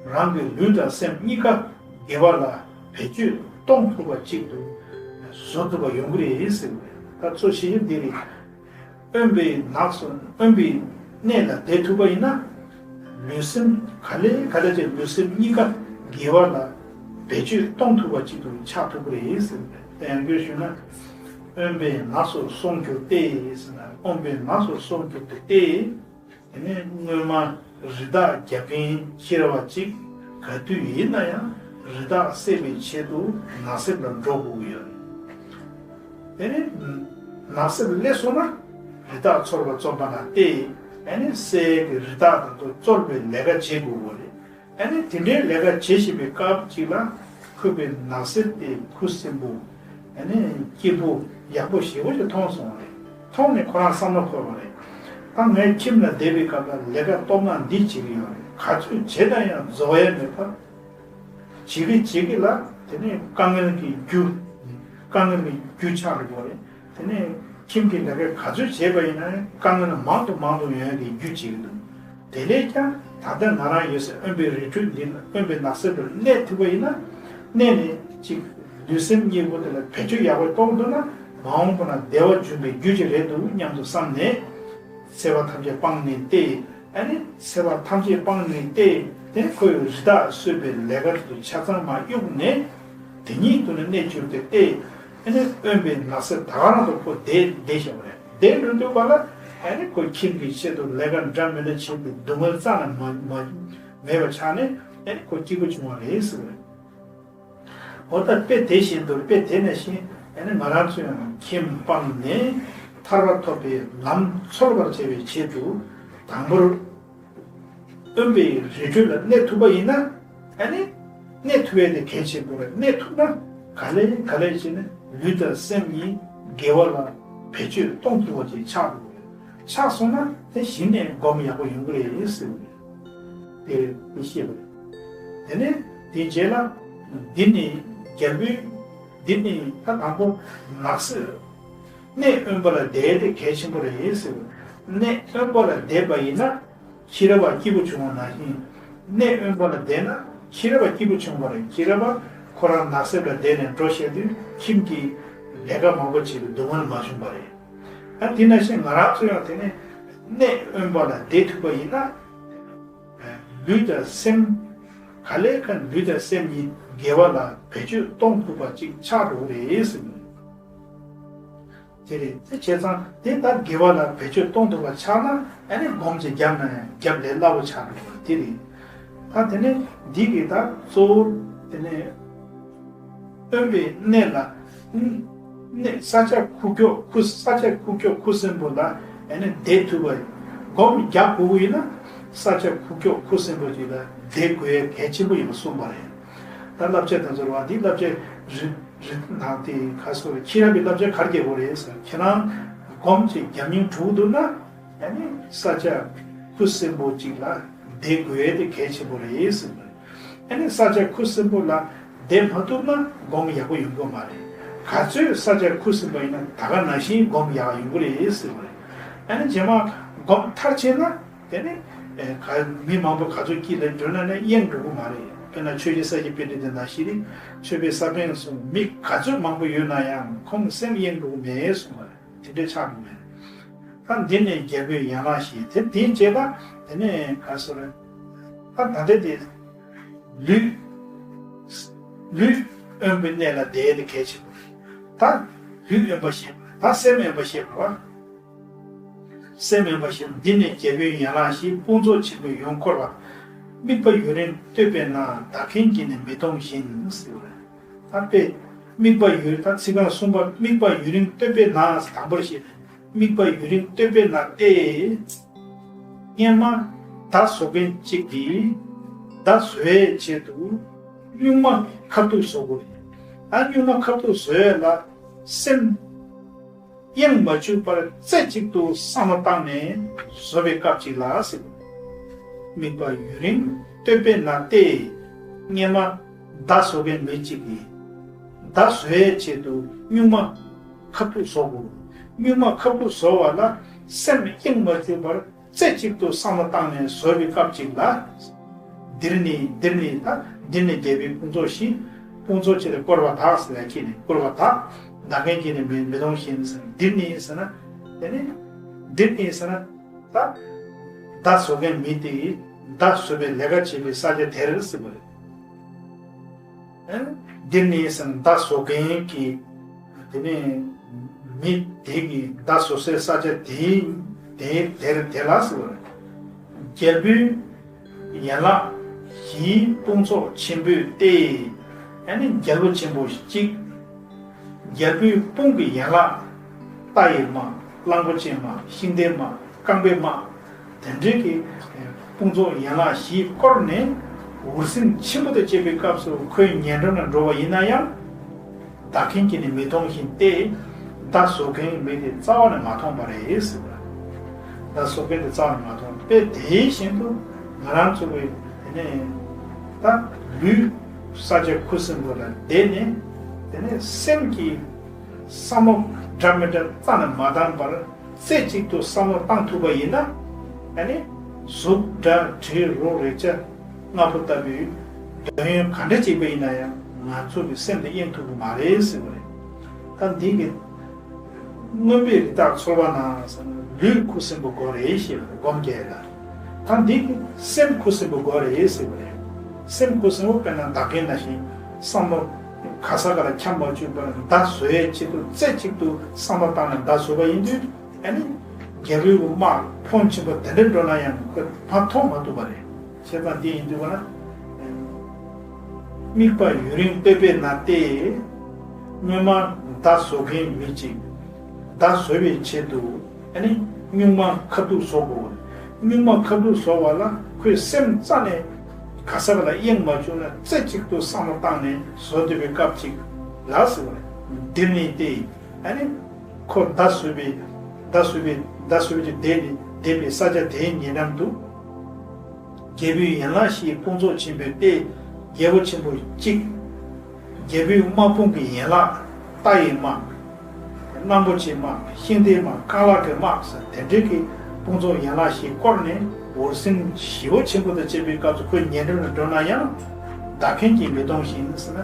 རང་གི་ལུས་དང་སེམས་གཉིས་ཀ་དགེ་བ་ལ་བེད་སྤྱོད་གཏོང་ཐུབ་པ་ཅིག་ཏུ་བཟོ་ཐུབ་པ་ཡོང་གི་རེད་ཟེར་བས། ད་གཙོ་ཆེ་ཤོས་འདི་རེད། དབེན་པའི་ནགས་སུ་དབེན་པའི་གནས་ལ་བསྡད་ཐུབ་པ་ཡིན་ན། ལུས་སེམས་ག་ལེ་ག་ལེ་བྱས་ལུས་སེམས་གཉིས་ཀ་དགེ་བ་ལ་བེད་སྤྱོད་གཏོང་ཐུབ་པ་ཅིག་ཏུ་ཆགས་ཐུབ་ཀྱི་རེད་ཟེར་བས། ཡང་བསྐྱར་ཞུས་ན། དབེན་པའི་ནགས་སུ་སོང་གྱུར་ཏེ་ཟེར་ན་དབེན་པའི་ནགས་སུ་སོང་གྱུར་ཏེ་སྟེ། དེ་ནས་སྔོན་མ་རི་དྭགས་རྒྱག་མཁན་ཁྱི་ར་བ་གཅིག་ག་དུས་ཡིན་ན་ཡང་རི་དྭགས་བསད་པའི་ཆེད་དུ་ནགས་གསེབ་ལ་འགྲོ་དགོས་ཀྱི་ཡོད་རེད། དེ་ནས་ནགས་གསེབ་སླེབས་སོང་ན་རི་དྭགས་འཚོལ་བར་བརྩོན་པ་ན་སྟེ། ཨ་ནི་སྲས་ཀྱི་རི་དྭགས་དང་དུ་འཚོལ་བའི་ལས་ཀ་བྱེད་དགོས་ཀྱི་རེད། ཨ་ནི་དེ་འདྲའི་ལས་ཀ་བྱེད་བཞིན་པའི་སྐབས་ཅིག་ལ་ཁོས་པའི་ནགས་གསེབ་དེ་ཁུ་སིམ་པོ། ཨ་ནི་སྐྱིད་པོ་ཡག་པོ་ཞེ་པོ་ཅིག་མཐོང་སོང་བ་རེད། མཐོང་ནས་ཁོ་རང་བསམ་བློ་འཁོར་བ་རེད། ད་ངའི་ཁྱིམ་ལ་བསྡད་པའི་སྐབས་ལ་ལས་ཀ་སྟོབས་ན་འདི་བྱེད་ཀྱི་ཡོད་རེད། ག་ཚོད་བྱས་ན་ཡང་རྫོགས་ཡ་མེད་པར། བྱེད་ཀྱི་བྱེད་ཀྱི་ལ་དེ་ནས་དཀའ་ངལ་གྱི་རྒྱུ། དཀའ་ངལ་གྱི་རྒྱུ་ཆགས་འགྲོ་གི་རེད། དེ་ནས་ཁྱིམ་གྱི་ལས་ཀ་ག་ཚོད་བྱས་པ་ཡིན་ན་དཀའ་ངལ་མང་དུ་མང་དུ་ཡོང་ཡ་གི་རྒྱུ་བྱེད་ཀྱི་འདུག་དེ་ལས་ཀྱང་ ད་ལྟ་ང་རང་ཡོད་སའི་དབེན་པའི་རི་ཁྲོད་འདི་ན། དབེན་པའི་ནགས་གསེབ་འདིར་གནས་ཐུབ་པ་ཡིན་ན། གནས་ནས་ཅིག་ལུས་སེམས་གཉིས་པོ་དེ་ལ་བེད་སྤྱོད་ཡག་པོ་གཏོང་ཐུབ་ན། མ་འོངས་པ་ན་བདེ་བ་འབྱུང་བའི་རྒྱུ་ཅིག་རེད་འདུག་སྙམ་དུ་བསམས་ནས། སྲེད་པ་ཐམས་ཅད་སྤངས་ནས་ཏེ། ཨ་ནི་སྲེད་པ་ཐམས་ཅད་སྤངས་ནས་ཏེ། དེ་ནི་ཁོས་རི་དྭགས་གསོད་པའི་ལས་ཀ་དེ་ཚོ་ཆ་ཚང་མ་གཡུགས་ནས། དེ་ཉིད་དུ་ནི་གནས་གྱུར་ཏེ་ཏེ། ཨ་ནི་དབེན་པའི་ནགས་གསེབ་ད་ག་རང་དུ་ཁོ་བསྡད་བསྡད་བཞག་པ་རེད། བསྡད་འགྲོ་དུས་ག་ལ། ཨ་ནི་ཁོ་ཁྱིམ་གྱི་ཆེད་དུ་ལས་ཀ་འདྲ་མི་འདྲ་བྱེད་པའི་སྡུག་བསྔལ་རྩ་ནས་མ་མ་མེད་པ་ཆགས་ནས། ཨ་ནི་ཁོ་སྐྱིད་པོ་བྱུང་བ་རེད་ཟེར་བ་རེད། འོ་ད་དཔེ་དེ་བཞིན་དུ། དཔེ་དེ་ནང་བཞིན་ཨ་ནི་ང་རང་ཚོ་ཡང་ཁྱིམ་སྤངས་ནས་ཐར་པ་ཐོབ་པའི་ལམ་འཚོལ་བར་བྱེད་པའི་ཆེད་དུ། དང་པོར་དབེན་པའི་རི་ཁྲོད་ལ་གནས་ཐུབ་པ་ཡིན་ན། ཨ་ནི་གནས་ཐུབ་ཡས་དེ་གལ་ཆེན་པོ་རེད། གནས་ཐུབ་ན་ག་ལེ་ག་ལེ་བྱས་ནས་ལུས་དང་སེམས་གཉིས་དགེ་བ་ལ་བེད་སྤྱོད་གཏོང་ཐུབ་པ་ཅིག་ཆགས་འགྲོ་གི་རེད། ཆགས་སོང་ན་དེ་གཞི་ནས་སྒོམ་ཡག་པོ་ཡོང་གི་རེད་ཟེར་བ་རེད། དེ་རེད། དེ་ཤེས་པ་རེད། དེ་ནས་དེའི་རྗེས་ལ། འདི་ནི་རྒྱལ་པོའི། འདི་ནི་ད་དང་པོ་ནགས་གསེབ། གནས་དབེན་པ་ལ་བསྡད་དེ་གལ་ཆེན་པོ་རེད་ཟེར་བ། གནས་དབེན་པ་ལ་བསྡད་པ་ཡིན་ན། ཤེས་རབ་པ་སྐྱིད་པོ་བྱུང་བ་ནང་བཞིན། གནས་དབེན་པ་ལ་བསྡད་ན་ཤེས་རབ་པ་སྐྱིད་པོ་བྱུང་བ་རེད། ཤེས་རབ་པ་ཁོ་རང་ནགས་གསེབ་ལ་བསྡད་ནས་འགྲོ་བཤད་དུས། ཁྱིམ་གྱི་ལས་ཀ་མང་པོ་བྱེད་པའི་སྡུག་བསྔལ་མ་བྱུང་བ་རེད། ཨ། དེ་ནང་བཞིན་ང་རང་ཚོ་ཡང་དེ་ནས་གནས་དབེན་པ་ལ་བསྡད་ཐུབ་པ་ཡིན་ན། ལུས་དང་སེམས། ག་ལེ་ག་ལུས་དང་སེམས་གཉིས་དགེ་བ་ལ་བེད་སྤྱོད་གཏོང་ཐུབ་པ་ཅིག་ཆགས་འགྲོ་གི་རེད་ཟེར་གི་འདུག་དེ་རེད། དེ་བྱས་ཙང་དེ་ལྟར་དགེ་བ་ལ་བེད་སྤྱོད་གཏོང་ཐུབ་པ་ཆགས་ན། ཨ་ནི་སྒོམ་ཅིག་བརྒྱབ་ན་ཡང་བརྒྱབ་ལས་སླ་པོ་ཆགས་འགྲོ་བ་དེ་རེད། ད་དེ་ནས་འདི་གི་ད་གཙོ་བོ་དེ་ནས། དབེན་པའི་གནས་ལ། གནས། ས་ཆ་ཁུག་ཀྱོག་ཁུ། ས་ཆ་ཁུག་ཀྱོག་ཁུ་སིམ་པོ་ལ་ཨ་ནི་བསྡད་ཐུབ་པ། སྒོམ་རྒྱག་དགོས་ཀྱི་ཡིན་ན། ས་ཆ་ཁུག་ཀྱོག་ཁུ་སིམ་པོ་ཅིག་ལ་བསྡད་དགོས་ཡ་གལ་ཆེན་པོ་ཡིན་པ་གསུངས་པ་རེད། ད་བསླབ་བྱ་དེ་ཚོར་བ་འདི་བསླབ་བྱ་རི་རི་ནང་དེ་ག་སོ་རེ། ཁྱི་རབས་པའི་བསླབ་བྱ་ག་རེ་རྒྱག་དགོས་རེད་ཟེར། ཁྱེད་རང་སྒོམ་ཅིག་རྒྱབ་སྙིང་གྲུག་འདུག་ན། ཨ་ནི་ས་ཆ་ཁུ་སིམ་པོ་ཅིག་ལ་བསྡད་དགོས་ཡ་དེ་གལ་ཆེན་པོ་རེད་ཟེར་བ་རེད། ཨ་ནི་ས་ཆ་ཁུ་སིམ་པོ་ལ་བསྡད་མ་ཐུབ་ན་སྒོམ་ཡག་པོ་ཡོང་གི་མ་རེད། ག་ཚོད་ས་ཆ་ཁུ་སིམ་པ་ཡིན་ན་ད་ག་ནང་བཞིན་སྒོམ་ཡག་ཡོང་གི་རེད་ཟེར་བ་རེད། ཨ་ནི་རྗེས་མ་སྒོམ་མཐར་ཕྱིན་ན་དེ་ནི་ཨེ་ག་མི་མང་པོ་ག་ཚོད་དཀྱིལ་ལ་འགྲོ་ན་ནི་གཡེང་འགྲོ་གི་མ་རེད། དཔེར་ན་ཆོས་རྗེ་ས་སྐྱ་པཎྜི་ཏ་ནང་བཞིན་ནི། ཆོས་པའི་ས་པཎ་གསུམ་མི་ག་ཚོད་མང་པོ་ཡོད་ན་ཡང་ཁོང་སེམས་གཡེང་འགྲོ་གི་མེད་གསུངས་པ་རེད། དེ་འདྲའི་ཆགས་འགྲོ་གི་མེད། ད་འདི་ནི་རྒྱལ་པོའི་ཡན་ལག་བཞི། དེ་དེའི་རྗེས་ལ་དེ་ནས་ག་སོ་རེ། ད་ད་ལྟ་དེ་ལུས། ལུས་དབེན་པའི་གནས་ལ་བསྡད་དེ་གལ་ཆེན་པོ་རེད། ད་ལུས་དབེན་པ་ཞེས་པ། ད་སེམས་དབེན་པ་ཞེས་པ་བ། སེམས་དབེན་པ་ཞེས་པ་འདི་ནི་རྒྱལ་པོའི་ཡན་ལག་བཞི། དཔུང་ཚོགས་ཆེན་པོས་ཡོངས་བསྐོར་བ། དམིགས་པ་ཡུན་རིང་བསྟོད་པས་ན། བདག་གིང་གིས་ནི་མི་གཏོང་བཞིན་ཟེར་བ་རེད། ད་དཔེ། དམིགས་པ་ཡུན། ད་ཚིག་རྐང་གསུམ་པ། དམིགས་པ་ཡུན་རིང་བསྟོད་པས་ན། དང་པོར་བཤད། དམིགས་པ་ཡུན་རིང་བསྟོད་པས་ན་སྟེ། སྔན་མ་མདའ་བཟོ་མཁན་གཅིག་གིས་མདའ་བཟོ་བའི་ཆེད་དུ་སྨྱུག་མ་ཁ་ཐུག་བཟོ་དགོས། ད་སྨྱུག་མ་ཁ་ཐུག་བཟོ་ཡས་ལ་སེམས་གཡེང་མ་བཅུག་པར་རྩེ་གཅིག་ཏུ་བསམ་བློ་བཏང་ནས་བཟོ་བའི་སྐབས་ཅིག་ལ་ཟེར། དམིགས་པ་ཡུན་རིང་བསྟོད་པས་ན་སྟེ། སྔན་མ་མདའ་བཟོ་མཁན་མི་གཅིག་གིས་མདའ་བཟོ་བའི་ཆེད་དུ་སྨྱུག་མ་ཁ་ཐུག་བཟོ་དགོས། སྨྱུག་མ་ཁ་ཐུག་བཟོ་བ་ལ་སེམས་གཡེང་མ་བཅུག་པར་རྩེ་གཅིག་ཏུ་བསམ་བློ་བཏང་ནས་བཟོ་བའི་སྐབས་ཅིག་ལ། འདིར་ནི། འདིར་ནི། ད་འདིར་ནི་རྒྱལ་པོའི་དཔུང་ཚོགས་བཞི། དཔུང་ཚོགས་ཆེ་ལ་བསྐོར་བ་དག་ཟེར་ཡ་ཁྱེད་ནི་བསྐོར་བ་དག་བདག་གིང་གིས་ནི་མི་མི་གཏོང་བཞིན་ཟེར། འདིར་ནི་ཟེར་ན། དེ་ནི། འདིར་ནི་ཟེར་ན། ད་མདའ་བཟོ་མཁན་མི་དེ་ཡིས་མདའ་བཟོ་བའི་ལས་ཀ་བྱེད་པའི་ས་ཆ་དེར་ཟེར་བ་རེད། འདིར་ནི་ཟེར་ན་མདའ་བཟོ་མཁན་གྱི། དེ་ནས་མི་དེ་གིས་མདའ་བཟོ་སའི་ས་ཆ་དེའི་དེ་དེར་དེ་ལ་ཟེར་བ་རེད། རྒྱལ་པོའི་ཡན་ལག་བཞིའི་དཔུང་ཚོགས་ཆེན་པོས་ཏེ། ཨ་ནི་རྒྱལ་པོ་ཆེན་པོ་གཅིག་རྒྱལ་པོའི་དཔུང་གི་ཡན་ལག་རྟ་ཡི་དམག་གླང་པོ་ཆེའི་དམག་ཤིང་རྟའི་དམག་རྐང་པའི་དམག་དེ་འདྲའི་གི་དཔུང་ཚོགས་ཡན་ལག་བཞིས་བསྐོར་ནས་འུར་ཟིང་ཆེན་པོ་དང་བཅས་པའི་སྐབས་སུ་ཁོའི་ཉེ་འགྲམ་ལ་འགྲོ་བ་ཡིན་ན་ཡང་། བདག་གིང་གིས་ནི་མི་མཐོང་བཞིན་ཏེ། མདའ་བཟོ་མཁན་མི་དེ་རྩ་བ་ནས་མ་མཐོང་བ་རེད་ཟེར་བ། མདའ་བཟོ་མཁན་དེ་རྩ་བ་ནས་མ་མཐོང་། དཔེ་དེ་བཞིན་དུ་ང་རང་ཚོ་གི་དེ་ནས་ད་ལུས་ས་ཆ་ཁུ་སིམ་པོ་ལ་བསྡད་ནས། དེ་ནས་སེམས་ཀྱི་བསམ་བློ་འདྲ་མི་འདྲ་རྩ་ནས་མ་བཏང་བར་རྩེ་གཅིག་ཏུ་བསམ་བློ་བཏང་ཐུབ་པ་ཡིན་ན། ཨ་ནི་ གཟུགས་སྒྲ་དྲི་རོ་རེག་བྱ་ལྔ་པོ་ལྟ་བུའི་འདོད་ཡོན་ག་འདྲ་ཅིག་པ་ཡིན་ན་ཡང་ང་ཚོ་གི་སེམས་དེ་གཡེང་ཐུབ་ཀྱི་མ་རེད་ཟེར་བ་རེད། ད་འདི་གི་མངོན་པའི་རི་དྭགས་ཚོར་བ་ན་ཟེར་ན་ལུས་ཁུ་སིམ་པོ་དགོས་རེད་ཞེས་པ་རེད། སྒོམ་རྒྱག་ཡ་ལ། ད་འདི་གི་སེམས་ཁུ་སིམ་པོ་དགོས་རེད་ཟེར་བ་རེད། སེམས་ཁུ་སིམ་པོ་དཔེར་ན་བདག་རྐྱེན་ནང་བཞིན་བསམ་བློ་ག་ས་ག་ལ་འཁྱམས་མ་བཅུག་པར་མདའ་བཟོ་ཡའི་ཆེད་དུ་རྩེ་གཅིག་ཏུ་བསམ་བློ་བཏང་ནས་མདའ་བཟོས་པ་ཡིན་དུས། ཨ་ནི། རྒྱལ་པོའི་དམག་ཕོན་ཆེན་པོ་དེ་འདྲ་འགྲོ་ན་ཡང་ཁོས་མ་མཐོང་མ་ཐུབ་པ་རེད། བྱས་ཙང་འདི་ཡིན་དུས་ན། དམིགས་པ་ཡུན་རིང་སྤེལ་པས་ན་སྟེ། སྔོན་མ་མདའ་བཟོ་མཁན་མི་གཅིག་མདའ་བཟོ་བའི་ཆེད་དུ་ཨ་ནི་སྨྱུག་མ་ཁ་ཐུག་བཟོ་དགོས། སྨྱུག་མ་ཁ་ཐུག་བཟོ་བ་ལ་ཁོས་སེམས་རྩ་ནས་ག་ས་ག་ལ་གཡེང་མ་བཅུག་ན་རྩེ་གཅིག་ཏུ་བསམ་བློ་བཏང་ནས་བཟོ་འདོད་པའི་སྐབས་ཅིག་ལ་ཟེར་བ་རེད། འདིར་ནི་སྟེ། ཨ་ནི། ཁོ་མདའ་བཟོས་པའི་མདའ་བཟོས་པའི་མདའ་བཟོས་པའི་ཅིག་བསྡད་ནས་བསྡད་པའི་ས་ཆ་དེའི་ཉེ་འགྲམ་དུ། རྒྱལ་པོའི་ཡན་ལག་བཞིའི་དཔུང་ཚོགས་ཆེན་པོའི་སྟེ། རྒྱལ་པོ་ཆེན་པོ་གཅིག་རྒྱལ་པོའི་དམག་དཔུང་གི་ཡན་ལག་རྟ་ཡི་དམག་གླང་པོ་ཆེའི་དམག་ཤིང་རྟའི་དམག་རྐང་ལག་གི་དམག་ཟེར་དེ་འདྲའི་གི་དཔུང་ཚོགས་ཡན་ལག་བཞི་བསྐོར་ནས་འུར་ཟིང་ཞི་བ་ཆེན་པོ་དང་བཅས་པའི་སྐབས་སུ་ཁོའི་ཉེ་འགྲམ་ལ་འགྲོ་ན་ཡང་བདག་རྐྱེན་གྱིས་མི་གཏོང་ཞིང་ཟེར་ན།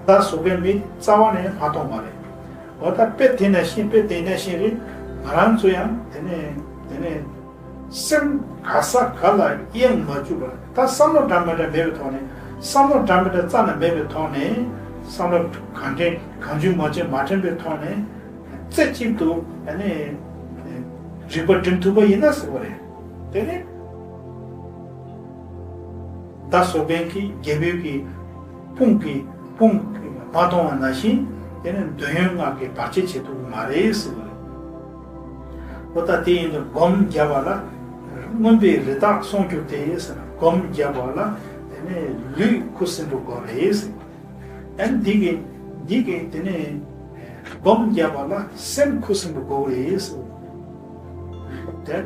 མདའ་བཟོ་མཁན་མི་རྩ་བ་ནས་མ་མཐོང་བ་རེད། འོ་ད་དཔེ་དེ་ནང་བཞིན་དཔེ་དེ་ནང་བཞིན་རེད། ང་རང་ཚོ་ཡང་དེ་ནས་དེ་ནས་སེམས་ག་ས་ག་ལ་གཡེང་མ་བཅུག་པར་ད་བསམ་བློ་འདྲ་མི་འདྲ་མེད་པའི་ཐོག་ནས་བསམ་བློ་འདྲ་མི་འདྲ་རྩ་ནས་མེད་པའི་ཐོག་ནས་བསམ་བློ་གང་དྲན་གང་བྱུང་མ་བྱུང་མ་དྲན་པའི་ཐོག་ནས་རྩེ་གཅིག་ཏུ་ཨ་ནི་རིག་པ་སྒྲིམ་ཐུབ་པ་ཡིན་ན་ཟེར་བ་རེད། དེ་ནས། མདའ་བཟོ་མཁན་གྱི་རྒྱལ་པོའི་གི་དཔུང་གི་དཔུང་གི་མ་གཏོང་བ་ནང་བཞིན་དེ་ནི་འདོད་ཡོན་ལྔ་གི་བར་ཆད་བྱེད་ཐུབ་ཀྱི་མ་རེད་ཟེར་བ་རེད། འོ་ད་དེ་ཡིན་དུས་སྒོམ་རྒྱབ་པ་ལ་མངོན་པའི་རི་དྭགས་སོང་གྱུར་ཏེ་ཟེར་ན་སྒོམ་རྒྱབ་པ་ལ་དེ་ནི་ལུས་ཁུ་སིམ་པོ་དགོས་རེད་ཟེར་བ་རེད། ཨ་ནི་འདི་གི་འདི་གི་དེ་ནི་སྒོམ་རྒྱབ་པ་ལ་སེམས་ཁུ་སིམ་པོ་དགོས་རེད་ཟེར་བ་རེད། དེར་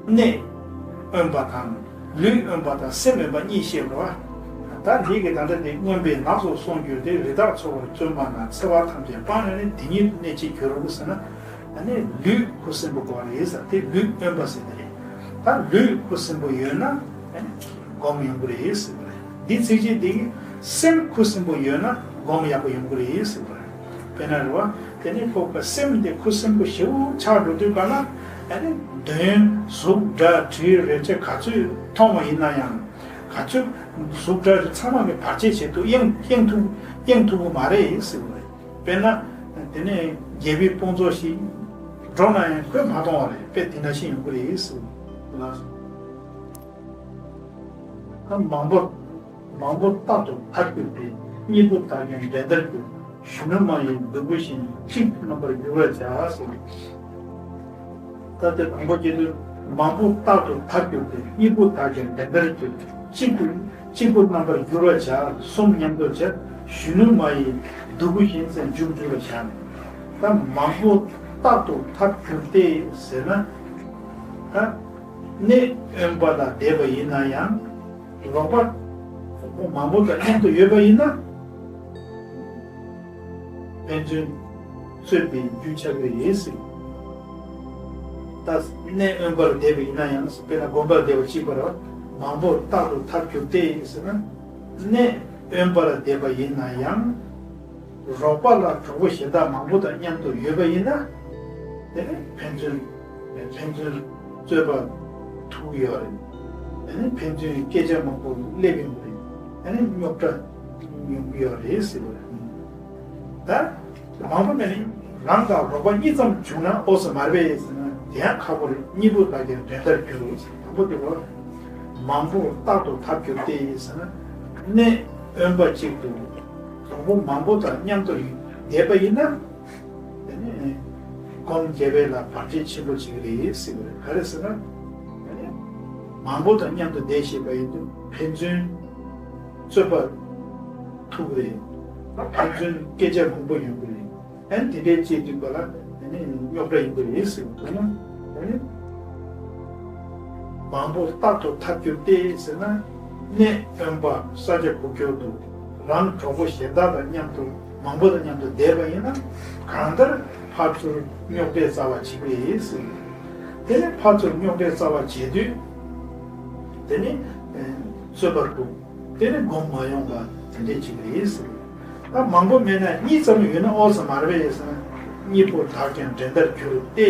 གནས་དབེན་པ་དང་ལུས་དབེན་པ་དང་སེམས་དབེན་པ་གཉིས་བཤད་པ། ད་འདི་གི་ད་ལྟ་འདི་མངོན་པའི་ནགས་སུ་སོང་གྱུར་ཏེ་རི་དྭགས་འཚོ་བར་བརྩོན་པ་ན་འཚེ་བ་ཐམས་ཅད་སྤངས་ནས་ནི་དེ་ཉིད་གནས་ཅི་འགྱུར་རོ་ཟེར་ན། ཨ་ནི་ལུས་ཁུ་སིམ་པོ་དགོས་རེད་ཟེར་དེ་ལུས་དབེན་པ་ཟེར་དེ་རེད། ད་ལུས་ཁུ་སིམ་པོ་ཡོད་ན་ཨ་ནི་སྒོམ་ཡོང་གི་རེད་ཟེར་བ་རེད། འདི་ཚིགས་བཅད་འདི་གི་སེམས་ཁུ་སིམ་པོ་ཡོད་ན་སྒོམ་ཡག་པོ་ཡོང་གི་རེད་ཟེར་བ་རེད། དཔེར་ན་རེད་བ། དེ་ནས་ཁོ་གི་སེམས་དེ་ཁུ་སིམ་པོ་ཞེ་པོ་ཆགས་འགྲོ་དུས་ག་ལ། ཨ་ནི་འདོད་ཡོན་གཟུགས་སྒྲ་དྲི་རེག་བྱ་ག་ཚོད་མཐོང་བ་ཡིན་ན་ཡང་། ག་ཚོད་གཟུགས་སྒྲ་ཚང་མ་གི་བར་ཆད་བྱེད་དུ་གཡེང་གཡེང་ཐུབ་གཡེང་ཐུབ་ཀྱི་མ་རེད་ཟེར་བ་རེད། དཔེར་ན། དེ་ནས་རྒྱལ་པོའི་དཔུང་ཚོགས་ཤིག་འགྲོ་ན་ཡང་ཁོས་མ་མཐོང་བ་རེད། དཔེ་དེ་འདྲ་ཞིག་ཡོང་གི་རེད་ཟེར་བ་ལ། ད་མང་པོ། མང་པོ་རྟག་ཏུ་ཐར་གྱུར་ཏེ། གཉིས་པོ་དག་ཀྱང་འགྲན་ཟླར་གྱུར། གཞོན་ནུ་མ་ཡིས་སྡུག་པོ་བཞིན། གཅིག་པུ་རྣམ་པར་འགྱུར་བར་བྱ་ཟེར། ད་དེ་དང་པོ་བྱེད་དུས་མང་པོ་རྟག་ཏུ་ཐར་གྱུར་ཏེ། གཉིས་པོ་དག་ཀྱང་འགྲན་ཟླར་གྱུར། གཅིག་པུ་གཅིག་པུ་རྣམ་པར་འགྱུར་བར་བྱ། གསུམ་མཉམ་དུ་བྱ། གཞོན་ནུ་མ་ཡིས་སྡུག་པོ་བཞིན་ཟེར་མཇུག་བསྡུ་བར་བྱ། ད་མང་པོ་རྟག་ཏུ་ཐར་གྱུར་ཏེ་ཟེར་ན། ད། གནས་དབེན་པ་ལ་བསྡད་པ་ཡིན་ན་ཡང་། རོགས་པ་མང་པོ་དང་མཉམ་དུ་ཡོད་པ་ཡིན་ན། ཕན་ཚུན་རྩོད་པའི་རྒྱུ་ཆགས་ཀྱི་ཡོད་ཟེར། ད་གནས་དབེན་པར་བསྡད་པ་ཡིན་ན་ཡང་དཔེར་ན་དགོན་པར་བསྡད་པ་གཅིག་པ་ར་མང་པོ་རྟག་ཏུ་ཐར་གྱུར་ཏེ་ཟེར་ན། གནས་དབེན་པར་བསྡད་པ་ཡིན་ན་ཡང་། རོགས་པ་ལ་གྲོགས་པོ་གཞན་དག་མང་པོ་དང་མཉམ་དུ་ཡོད་པ་ཡིན་ན། དེ་ནི་ཕན་ཚུན་ཕན་ཚུན་རྩོད་པ་ཐུག་ཡོད་རེད། དེ་ནི་ཕན་ཚུན་སྐད་ཆ་མང་པོ་སླེབས་ཡོང་གི་རེད། དེ་ནི་རྙོག་དྲ་ཡོང་གི་ཡོད་རེད་ཟེར་བ་རེད། ད་མང་པོ་མེད་ནི་རང་དང་རོགས་པ་གཉིས་ཙམ་བྱུང་ན་ཨོ་ཙི་མ་རེད་པས་ཟེར་ན་དེ་ཡང་ཁག་པོ་རེད། གཉིས་པོ་དག་ཀྱང་འགྲན་ཟླར་གྱུར་ཟེར། དང་པོ་དེ་བ་མང་པོ་རྟག་ཏུ་ཐར་གྱུར་ཏེ་ཟེར་ན་གནས་དབེན་པ་གཅིག་ཏུ། གྲོགས་པོ་མང་པོ་དང་མཉམ་དུ་བསྡད་པ་ཡིན་ན། དེ་ནི་སྒོམ་རྒྱབ་པ་ལ་བར་ཆད་ཆེན་པོ་ཅིག་རེད་ཟེར་བ་རེད། ག་རེ་ཟེར་ན། དེ་ནི་མང་པོ་དང་མཉམ་དུ་བསྡད་ཤེས་པ་ཡིན་དུས་ཕན་ཚུན་རྩོད་པ་ཐུག་རེད། ཕན་ཚུན་སྐད་ཆ་མང་པོ་ཡོང་གི་རེད། ཨ་ནི་དེ་འདྲའི་བྱེད་དུས་པ་ལ་དེ་ནི་རྙོག་དྲ་ཡིན་པ་རེད་ཟེར་བ་དང་། དེ་ནི། མང་པོ་རྟག་ཏུ་ཐར་གྱུར་ཏེ་ཟེར་ན། གནས་དབེན་པ་ས་ཆ་གུག་ཀྱོག་ཏུ་རང་གྲོགས་པོ་གཞན་དག་དང་མཉམ་དུ་མང་པོ་དང་མཉམ་དུ་བསྡད་པ་ཡིན་ན་གང་ལྟར་ཕར་ཚུར་རྙོག་དྲའི་རྩ་བ་བྱེད་ཀྱི་རེད་ཟེར། དེ་ནས་ཕར་ཚུར་རྙོག་དྲའི་རྩ་བ་བྱེད་དུས་ དེ་ནི་རྩོད་པར་འདུག་དེ་ནི་སྒོམ་མ་ཡོང་བ་དེ་འདྲས་ཅིག་རེད་ཟེར། ད་མང་པོ་མེད་ན་གཉིས་ཙམ་ཡོད་ན་ཨོ་ཙམ་མ་རེད་པས་ཟེར་ན། གཉིས་པོ་དག་ཀྱང་འགྲན་ཟླར་འགྱུར་ཏེ།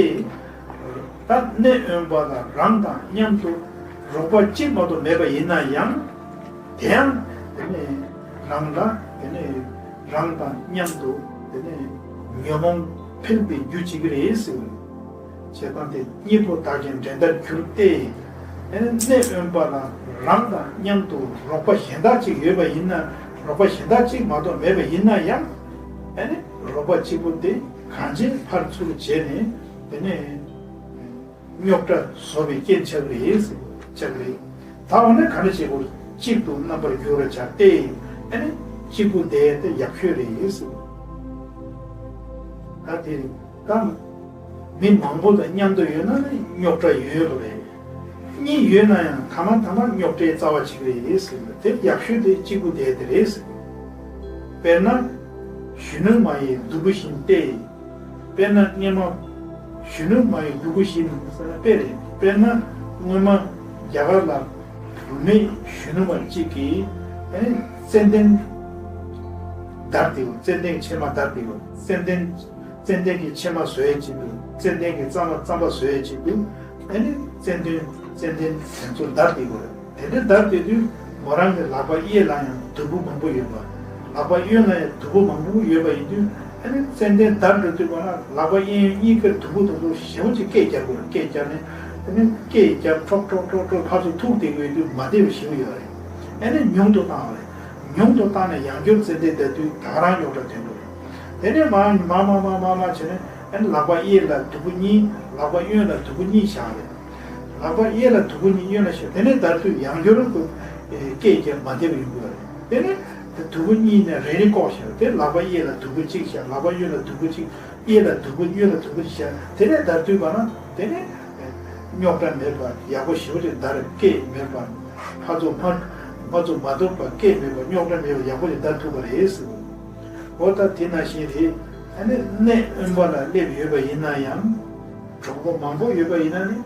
ད་གནས་དབེན་པ་ལ་རང་དང་མཉམ་དུ་རོགས་པ་གཅིག་མ་གཏོགས་མེད་པ་ཡིན་ན་ཡང་། དེ་ཡང་དེ་ནི་རང་ལ་དེ་ནི་རང་དང་མཉམ་དུ་དེ་ནི་ཉོན་མོངས་འཕེལ་བའི་རྒྱུ་བྱེད་ཀྱི་རེད་ཟེར། བྱས་ཙང་དེ་གཉིས་པོ་དག་ཀྱང་འགྲན་ཟླར་འགྱུར་ཏེ། ཨེ་ནི་གནས་དབེན་པ་ལ་རང་དང་མཉམ་དུ་རོགས་པ་གཞན་དག་ཅིག་ཡོད་པ་ཡིན་ན། རོགས་པ་གཞན་དག་ཅིག་མ་གཏོགས་མེད་པ་ཡིན་ན་ཡང་། ཨེ་ནི་རོགས་པ་གཅིག་པོ་དེ་གང་ཅིའི་ཕར་ཚུར་བྱས་ནས་དེ་ནས་རྙོག་དྲ་བཟོ་བའི་རྐྱེན་ཆགས་རེད་ཟེར། ཆགས་རེད། ད་འོ་ན་ག་འདྲ་བྱེད་དགོས། གཅིག་ཏུ་རྣམ་པར་འགྱུར་བར་བྱ་སྟེ། ཨེ་ནི་གཅིག་པུ་བསྡད་དེ་ཡག་ཤོས་རེད་ཟེར། ད་དེ་ད་མི་མང་པོ་དང་མཉམ་དུ་ཡོད་ན་ནི་རྙོག་དྲ་ཡོད་རེད། གཉིས་ཡོད་ན་ཡང་ཐ་མ་ཐ་མ་རྙོག་དྲའི་རྩ་བ་གཅིག་རེད་ཟེར། དེ་ཡག་ཤོས་དེ་གཅིག་པུ་བསྡད་དེ་རེད་ཟེར། དཔེར་ན། གཞོན་ནུ་མ་ཡི་གདུ་བུ་བཞིན་ཏེ། དཔེར་ན་སྔོན་མ། གཞོན་ནུ་མ་ཡི་གདུ་བུ་བཞིན་ཟེར་ན་དཔེ་རེད། དཔེར་ན་སྔོན་མ་རྒྱ་གར་ལ་བུད་མེད་གཞོན་ནུ་མ་གཅིག་གིས་ཨེ་ཙན་དན་བརྡར་ཏེ། ཙན་དན་གྱི་ཕྱེ་མ་བརྡར་ཏེ། ཙན་དན་ཙན་དན་གྱི་ཕྱེ་མ་བཟོ་ཡས་ཆེད་དུ། ཙན་དན་གྱི་རྩམ་པ་རྩམ་པ་བཟོ་ཡས་ཆེད་དུ། ཨེ་ནི་ཙན་དན་ཙན་དན་དེ་ཚོ་བརྡར་ཏེ་དགོས་རེད། དེ་འདྲ་བརྡར་ཏེ་དུས་མོ་རང་གི་ལག་པ་གཡས་ལ་ཡང་དུམ་བུ་མང་པོ་ཡོད་པ། ལག་པ་གཡོན་ལ་ཡང་དུམ་བུ་མང་པོ་ཡོད་པ་ཡིན་དུས། ཨ་ནི་ཙན་དན་བརྡར་འགྲོ་དུས་པ་ན་ལག་པ་གཡས་གཡོན་གཉིས་ཀར་དུམ་བུ་དུམ་བུ་ཞེ་པོ་ཅིག་སྐད་རྒྱག་དགོས་རེད། སྐད་རྒྱག་ནས་ཨ་ནི་སྐད་རྒྱག་ཁྲོག་ཁྲོག་ཁྲོག་ཁྲོག་ཕར་ཚུར་ཐུག་བསྡད་དགོས་དུས་མ་བདེ་བ་ཞེ་པོ་ཡོད་རེད། ཨ་ནི་ཉུང་དུ་བཏང་བ་རེད། ཉུང་དུ་བཏང་ནས་ཡང་བསྐྱར་ཙན་དན་བརྡར་དུས་ད་ག་རང་རྙོག་དྲ་ཐོན་དགོས་རེད། དེ་ནས་མར་མར་མར་མར་མར་བྱས་ནས་ཨ་ནི་ལག་པ་གཡས་ལ་དུམ་བུ་གཉིས། ལག་པ་གཡོན་ལ་དུམ་བུ་གཉིས་བཞག་རེད། ལག་པ་གཡས་ལ་དུམ་བུ་གཉིས། གཡོན་ལ་བཞག་དེ་ནས་བརྡར་དུས་ཡང་བསྐྱར་དུ་སྐད་རྒྱག་མ་བདེ་བ་ཡོང་གི་རེད། དེ་ནས་དུམ་བུ་གཉིས་ནས་རེ་རེ་བཀོག་བཞག་དེ་ལག་པ་གཡས་ལ་དུམ་བུ་གཅིག་བཞག་ལག་པ་གཡོན་ལ་དུམ་བུ་གཅིག་གཡས་ལ་དུམ་བུ་གཡོན་ལ་དུམ་བུ་བཞག་དེ་ནས་བརྡར་དུས་པ་ན་དེ་ནས་རྙོག་དྲ་མེད་པ་ཡག་པོ་ཞེ་པོ་ཅིག་བརྡར། སྐད་མེད་པ། ཕར་ཚུར་མ་མ་ཚུར་མ་ཐུག་པ། སྐད་མེད་པ། རྙོག་དྲ་མེད་པ་ཡག་པོ་ཅིག་བརྡར་ཐུབ་པ་རེད་ཟེར། འོ་ད་དེ་ནང་བཞིན་རེད། ཨ་ནི་གནས་དབེན་པ་ལ་སླེབས་ཡོད་པ་ཡིན་ན་ཡང་གྲོགས་པོ་མང་པོ་ཡོད་པ་ཡིན་ན་ནི་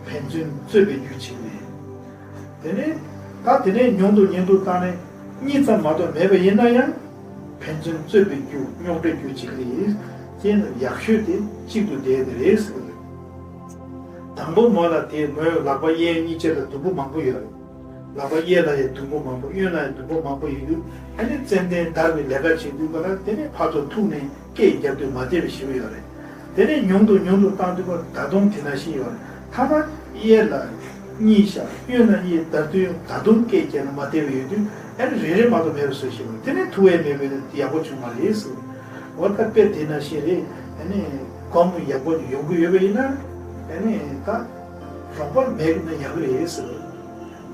ཕན་ཚུན་རྩོད་པའི་རྒྱུ་ཅིག་རེད། དེ་ནས་ད་དེ་ནས་ཉུང་དུ་ཉུང་དུ་བཏང་ནས་གཉིས་ཙམ་མ་གཏོགས་མེད་པ་ཡིན་ན་ཡང་ཕན་ཚུན་རྩོད་པའི་རྒྱུ། རྙོག་དྲའི་རྒྱུ་ཅིག་རེད། དེ་ནི་ཡག་ཤོས་དེ་གཅིག་ཏུ་བསྡད་དེ་རེད་ཟེར། དང་པོ་མོ་ལ་དེ་མོའི་ལག་པ་གཡས་གཉིས་ཆ་ལ་དུམ་བུ་མང་པོ་ཡོད་རེད། ལག་པ་གཡས་ལ་ཡང་དུམ་བུ་མང་པོ། གཡོན་ལ་ཡང་དུམ་བུ་མང་པོ་ཡོད་དུས་ཨ་ནི་ཙན་དན་བརྡར་བའི་ལས་ཀ་བྱེད་དུས་པ་ལ་དེ་ནས་ཕར་ཚུར་ཐུག་ནས་སྐད་རྒྱབ་དུས་མ་བདེ་བ་ཞེ་པོ་ཡོད་རེད། དེ་ནས་ཉུང་དུ་ཉུང་དུ་བཏང་དུས་པ་ད་དུང་དེ་ནང་བཞིན་ཡོད་རེད། ཐ་མ་གཡས་ལ་གཉིས་བཞག་གཡོན་ལ་གཉིས་བརྡར་དུས་ད་དུང་སྐད་རྒྱབ་ན་མ་བདེ་བ་ཡོད་དུས་ཨ་ནི་རེ་རེ་མ་གཏོགས་མེད་པ་བཟོ་ཞེ་པོ། དེ་ནས་ཐུག་ཡས་མེད་པས་ཡག་པོ་བྱུང་བ་རེད་ཟེར། འོ་ད་དཔེ་དེ་ནང་བཞིན་རེད། ཨ་ནི་སྒོམ་ཡག་པོ་ཡོང་གི་ཡོད་པ་ཡིན་ན་ཨ་ནི་ད་རོགས་པ་མེད་ན་ཡག་གི་རེད་ཟེར།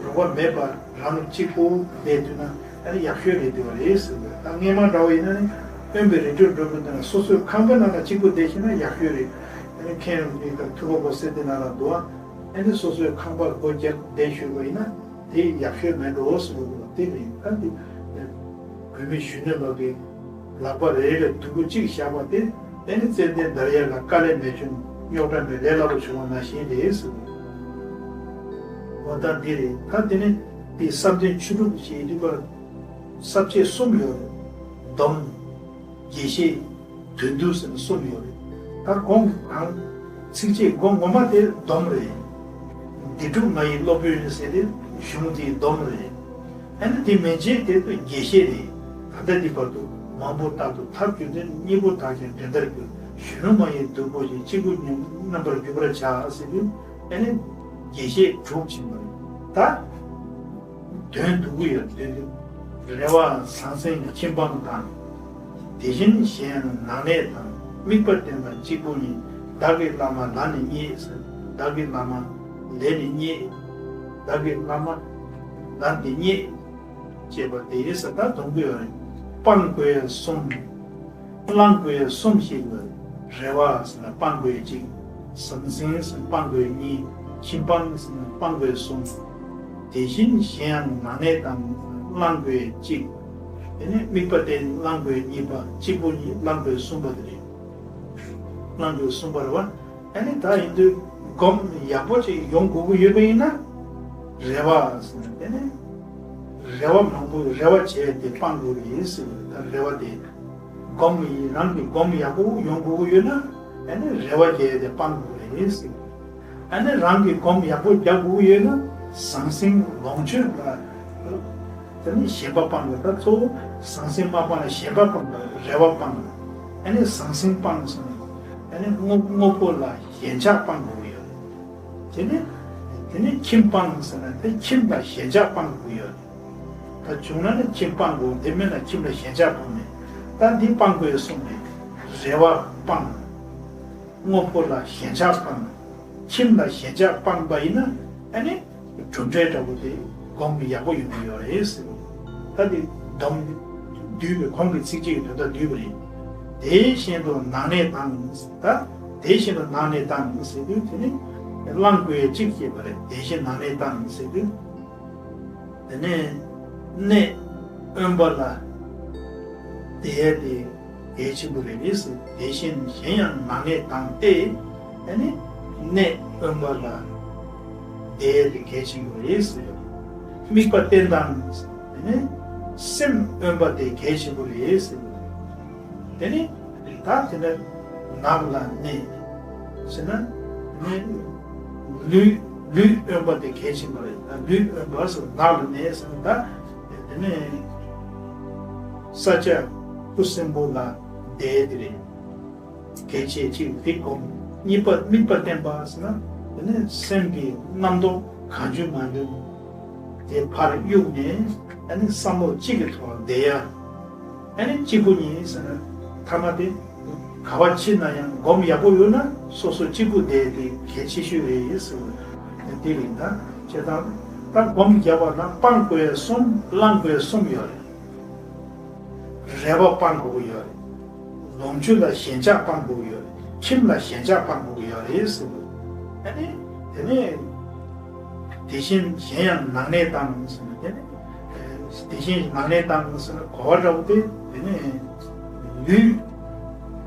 རོགས་པ་མེད་པར་རང་གཅིག་པུ་བསྡད་དུས་ན་ཨ་ནི་ཡག་ཤོས་རེད་འདུག་པ་རེད་ཟེར་བས། ད་སྔས་མ་འདྲ་བ་ཡིན་ན་ནི་དབེན་པའི་རི་ཁྲོད་འགྲོ་དུས་ན་སོ་སོའི་ཁང་པ་ནང་ལ་གཅིག་པུ་བསྡད་ཤེས་ན་ཡག་ཤོས་རེད། ཨ་ནི་མཁན་རིན་པོ་ཆེ་དང་ཐུབ་པ་པོ་ཟེར་དེ་ནང་ལ་འདུག་ཨ་ནི་སོ་སོའི་ཁང་པར་སྒོ་རྒྱབ་བསྡད་ཤོས་པ་ཡིན་ན་དེ་ཡག་ཤོས་མེད་འགྲོ་ཟེར་བ་འདུག་དེ་ནི་ད་འདི་བུད་མེད་གཞོན་ནུ་ལགས་ཀྱིས་ལག་པ་རེ་རེ་ལ་དུམ་བུ་གཅིག་བཞག་པ་དེ་ཨ་ནི་ཙན་དན་བརྡར་ཡས་ལ་དཀའ་ལས་མེད་བྱུང་། རྙོག་དྲ་མེད། ལས་སླ་པོ་བྱུང་བ་ནང་བཞིན་རེད་ཟེར། འོ་ད་འདི་རེད། ད་དེ་ནས་དེ་བསམ་གཏན་ཆོས་དྲུག་ཅེས་འདུག་པ། ས་བཅད་གསུམ་ཡོད་རེད། སྡོམ། རྒྱས་བཤད། དོན་བསྡུ་ཟེར་ནས་གསུམ་ཡོད་རེད། ད་གོང་གི་གང་ཚིགས་བཅད་སྒོ་ངོ་མ་དེ་སྡོམ་རེད། སྡིག་སྒྲིབ་ལྔ་ཡི་སློབ་དཔོན་ཟེར་ཏེ་གཞུང་དེའི་སྡོམ་རེད། ཨ་ནི་དེ་མན་ཆད་དེ་ཚོ་རྒྱས་བཤད་རེད། ད་ལྟ་འདི་བར་དུ་མང་པོ་བརྟག་ཏུ་ཐབས་རྒྱུ་མཚན་གཉིས་པོ་དག་ཀྱང་འགྲན་ཟླར་འགྱུར། གཞོན་ནུ་མ་ཡི་གདུ་བུ་བཞིན། གཅིག་པུ་ཉིད་རྣམ་པར་འགྱུར་བར་བྱ་ཟེར་དུས་ཨ་ནི་རྒྱས་བཤད་དྲུག་ཕྱིན་པ་རེད། ད། དོན་བསྡུ་གི་ཡོད། དོན་བསྡུ། རེ་བ་ཟང་ཟིང་ཁྱིམ་སྤངས་དང་། དེ་བཞིན་གཞན་ཡང་ནང་གནས་དང་། དམིགས་པ་བརྟན་པ་གཅིག་པུ་ཉིད། བདག་གི་བླ་མ་ལ་ནི་བརྙས་ཟེར། བདག་གི་བླ་མ་ལ་ནི་བརྙས། བདག་གི་བླ་མ་ལ་ནི་བརྙས། ཅེས་པ་དེ་ཡིན་ས་ད་སྡོམ་གི་ཡོད་རེད། སྤང་དགོས་གསུམ། བླང་དགོས་གསུམ་ཞིག་ལ། རེ་བ་ཟེར་ན་སྤང་དགོས་གཅིག་ཟང་ཟིང་ཟེར་ན་སྤང་དགོས་གཉིས། ཁྱིམ་སྤངས་ཟེར་ན་སྤང་དགོས་གསུམ། དེ་བཞིན་གཞན་ཡང་ནང་གནས་དང་བླང་དགོས་གཅིག་དེ་ནས་དམིགས་པ་བརྟན་བླང་དགོས་གཉིས་པ། གཅིག་པུ་ཉིད་བླང་དགོས་གསུམ་པ་དེ་རེད། བླང་དགོས་གསུམ་པ་རེད་བ། ཨ་ནི་ད་ཡིན་དུས་སྒོམ་ཡག་པོ་ཅིག་ཡོང་དགོས་ཀྱི་ཡོད་པ་ཡིན་ན། རེ་བ་ཟེར་ན་དེ་ནི་རེ་བ་མང་པོ་རེ་བ་བྱས་ཏེ་སྤང་དགོས་རེད་ཟེར་བ་ད་རེ་བ་དེ་སྒོམ་ཡིན་རང་གི་སྒོམ་ཡག་པོ་ཡོང་དགོས་ཀྱི་ཡོད་ན་ཨ་ནི་རེ་བ་བྱས་ཏེ་སྤང་དགོས་རེད་ཟེར་བ། ཨ་ནི་རང་གི་སྒོམ་ཡག་པོ་རྒྱག་དགོས་ཀྱི་ཡོད་ན་ཟང་ཟིང་ལོངས་སྤྱོད་ལ་དེ་ནི་ཞེན་པ་སྤང་དགོས། ད་གཙོ་བོ་ཟང་ཟིང་མ་སྤང་ལ་ཞེན་པ་སྤང་དགོས། རེ་བ་སྤང་དགོས། ཨ་ནི་ཟང་ཟིང་སྤང་ཟེར་ན་ཨ་ནི་དངོས་དངོས་པོ་ལ་ཞེན་ཆགས་སྤང་དགོས་ཀྱི་ཡོད་རེད། དེ་ནི་དེ་ནི་ཁྱིམ་སྤང་ཟེར་ན་དེ་ཁྱིམ་ལ་ཞེན་ཆགས་སྤང་དགོས་ཀྱི་ཡོད་རེད། ད་བྱུང་ན་ནི་ཁྱིམ་སྤང་དགོས། དེ་མེད་ན་ཁྱིམ་ལ་ཞེན་ཆགས་སྤང་མེད། ད་འདི་སྤང་དགོས་གསུངས་ནས་རེ་བ་སྤང་། དངོས་པོ་ལ་ཞེན་ཆགས་སྤང་། ཁྱིམ་ལ་ཞེན་ཆགས་སྤངས་པ་ཡིན་ན་ཨ་ནི་གྲུབ་འབྲས་འདྲ་པོ་དེ་སྒོམ་གྱི་ཡག་པོ་ཡོང་གི་ཡོད་རེད་ཟེར། ད་དེ་སྡོམ་བསྡུས་པའི་གོང་གི་ཚིགས་བཅད་ཀྱི་དོན་དག་བསྡུས་པ་རེད། དེ་བཞིན་དུ་ནང་ནས་དང་། ད་དེ་བཞིན་དུ་ནང་ནས་དང་ཟེར་དུས་དེ་ནི་བླང་དགོས་གཅིག་བཤད་པ་རེད། དེ་བཞིན་ནང་ནས་དང་ཟེར་དུས། དེ་ནས་གནས་དབེན་པ་ལ་བསྡད་དེ་གལ་ཆེན་པོ་རེད་ཟེར། དེ་བཞིན་གཞན་ཡང་ནང་ནས་དང་སྟེ། དེ་ནས་གནས་དབེན་པ་ལ་བསྡད་དེ་གལ་ཆེན་པོ་རེད་ཟེར། དམིགས་པ་བརྟན་དང་། དེ་ནས་སེམས་དབེན་པ་དེ་གལ་ཆེན་པོ་རེད་ཟེར། དེ་ནི་ད་དེ་ནས་ནགས་ལ་གནས་ཟེར་ན་ནི་ལུས་ལུས་དབེན་པ་དེ་གལ་ཆེན་པོ་རེད། ད་ལུས་དབེན་པ་ཟེར་ནགས་ལ་གནས་ཟེར་ན་ད་དེ་ནས་ས་ཆ་ཀུན་གསལ་པོ་ལ་བསྡད་དེ་རེད། གལ་ཆེ་གཅིག་དེ་སྒོམ། གཉིས་པ་དམིགས་པ་བརྟན་པ་ཟེར་ན་དེ་ནས་སེམས་ཀྱི་རྣམ་རྟོག་གང་བྱུང་མང་བྱུང་དེ་ཕར་གཡུགས་ནས་ཨ་ནི་བསམ་བློ་གཅིག་གི་ཐོག་བསྡད་ཡ། ཨ་ནི་གཅིག་པུ་ཉིད་ཟེར་ན་ཐ་མ་དེ་ག་བ་ཕྱིན་ན་ཡང་སྒོམ་ཡག་པོ་ཡོད་ན་སོ་སོ་གཅིག་པུ་བསྡད་དེ་གལ་ཆེ་ཤོས་རེད་ཟེར་བ་དེ་རེད། ད་བྱས་ཙང་ད་སྒོམ་རྒྱབ་པ་ན་སྤང་དགོས་གསུམ་བླང་དགོས་གསུམ་ཡོད་རེད། རེ་བ་སྤང་དགོས་ཀྱི་ཡོད་རེད། ལོངས་སྤྱོད་ལ་ཞེན་ཆགས་སྤང་དགོས་ཀྱི་ཡོད་རེད། ཁྱིམ་ལ་ཞེན་ཆགས་སྤང་དགོས་ཀྱི་ཡོད་རེད་ཟེར་བ། ཨ་ནི་དེ་ནས་དེ་བཞིན་གཞན་ཡང་ནང་གནས་དང་ཟེར་ན་དེ་ནི་དེ་བཞིན་ནང་གནས་དང་ཟེར་ན་གོ་བ་འདྲ་པོ་དེ་དེ་ནི་ལུས་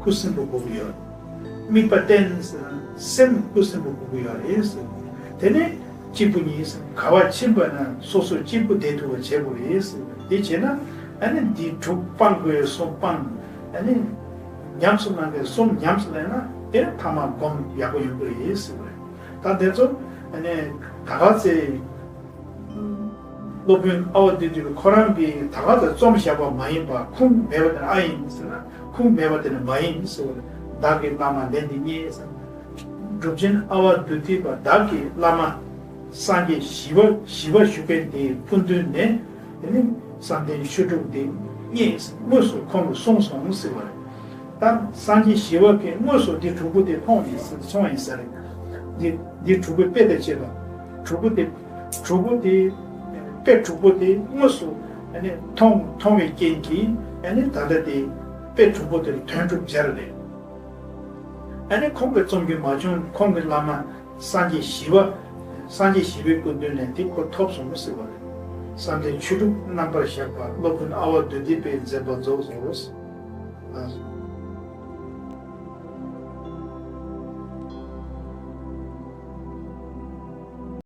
ཀུན་གསལ་པོ་དགོས་ཀྱི་ཡོད་རེད། དམིགས་པ་བརྟན་ཟེར་ན་སེམས་ཀུན་གསལ་པོ་དགོས་ཀྱི་ཡོད་རེད་ཟེར། དེ་ནས་གཅིག་པུ་ཉིད་ཟེར་ག་བ་ཕྱིན་པ་ན་སོ་སོ་གཅིག་པུ་བསྡད་ཐུབ་པ་བྱེད་དགོས་རེད་ཟེར། དེ་བྱས་ན་ཨ་ནི་འདི་དྲུག་སྤང་དགོས་གསུམ་སྤང་། ཨ་ནི་ཉམས་སུ་བླང་དགོས་གསུམ་ཉམས་སུ་བླངས་ན་དེ་ཐ་མ་སྒོམ་ཡག་པོ་ཡོང་གི་རེད་ཟེར་བ་རེད། ད་དེ་ཚོ་ཨ་ནི་ད་ག་ཚེ་སློབ་དཔོན་ཨ་བ་དྷཱུ་ཏི་ཁོ་རང་གིས་ད་ག་ཚོད་རྩོམ་བཞག་པ་མ་ཡིན་པ་ཁུངས་མེད་པ་དེ་ཨ་ཡིན་ཟེར་ན་ཁུངས་མེད་པ་དེ་ནི་མ་ཡིན་ཟེར་བ་རེད། བདག་གི་བླ་མ་ལན་འདི་རྙེད་ཟེར། གྲུབ་ཆེན་ཨ་བ་དྷཱུ་ཏི་པ་བདག་གི་བླ་མ་སངས་རྒྱས་ཞི་བ་ཞི་བ་བཞུགས་མཁན་དེའི་སྐུ་མདུན་ནས་དེ་ནི་བསམ་གཏན་ཆོས་དྲུག་དེ་རྙེད་དངོས་སུ་ཁོང་གིས་གསུངས་སོང་ཟེར་བ་རེད། ད་སངས་རྒྱས་ཞི་བ་གིས་དངོས་སུ་འདི་དྲུག་པོ་དེ་མཐོང་ནས་སོང་ཡིན་ཟེར། འདི་འདི་དྲུག་པོའི་དཔེ་དང་བཅས་པ། དྲུག་པོ་དེ་དྲུག་པོ་དེ་དཔེ་དྲུག་པོ་དེ་དངོས་སུ་ཨ་ནི་མཐོང་མཐོང་བའི་རྐྱེན་གྱིས་ཨ་ནི་ད་ལྟ་དེ་དཔེ་དྲུག་པོ་དེར་དོན་གྲུབ་སྦྱར་རེད། ཨ་ནི་ཁོང་གིས་རྩོམ་རྒྱུན་མ་བྱུང་། ཁོང་གི་བླ་མ་སངས་རྒྱས་ཞི་བ། སངས་རྒྱས་ཞི་བའི་སྐུ་མདུན་ནས་དེ་ཁོ་ཐོབ་སོང་ཟེར་བ་རེད། བསམ་གཏན་ཆོས་དྲུག་རྣམ་པར་བཞག་པ་སློབ་དཔོན་ཨ་བ་དྷཱུ་ཏི་པས་མཛད་པ་རྫོགས་སོ།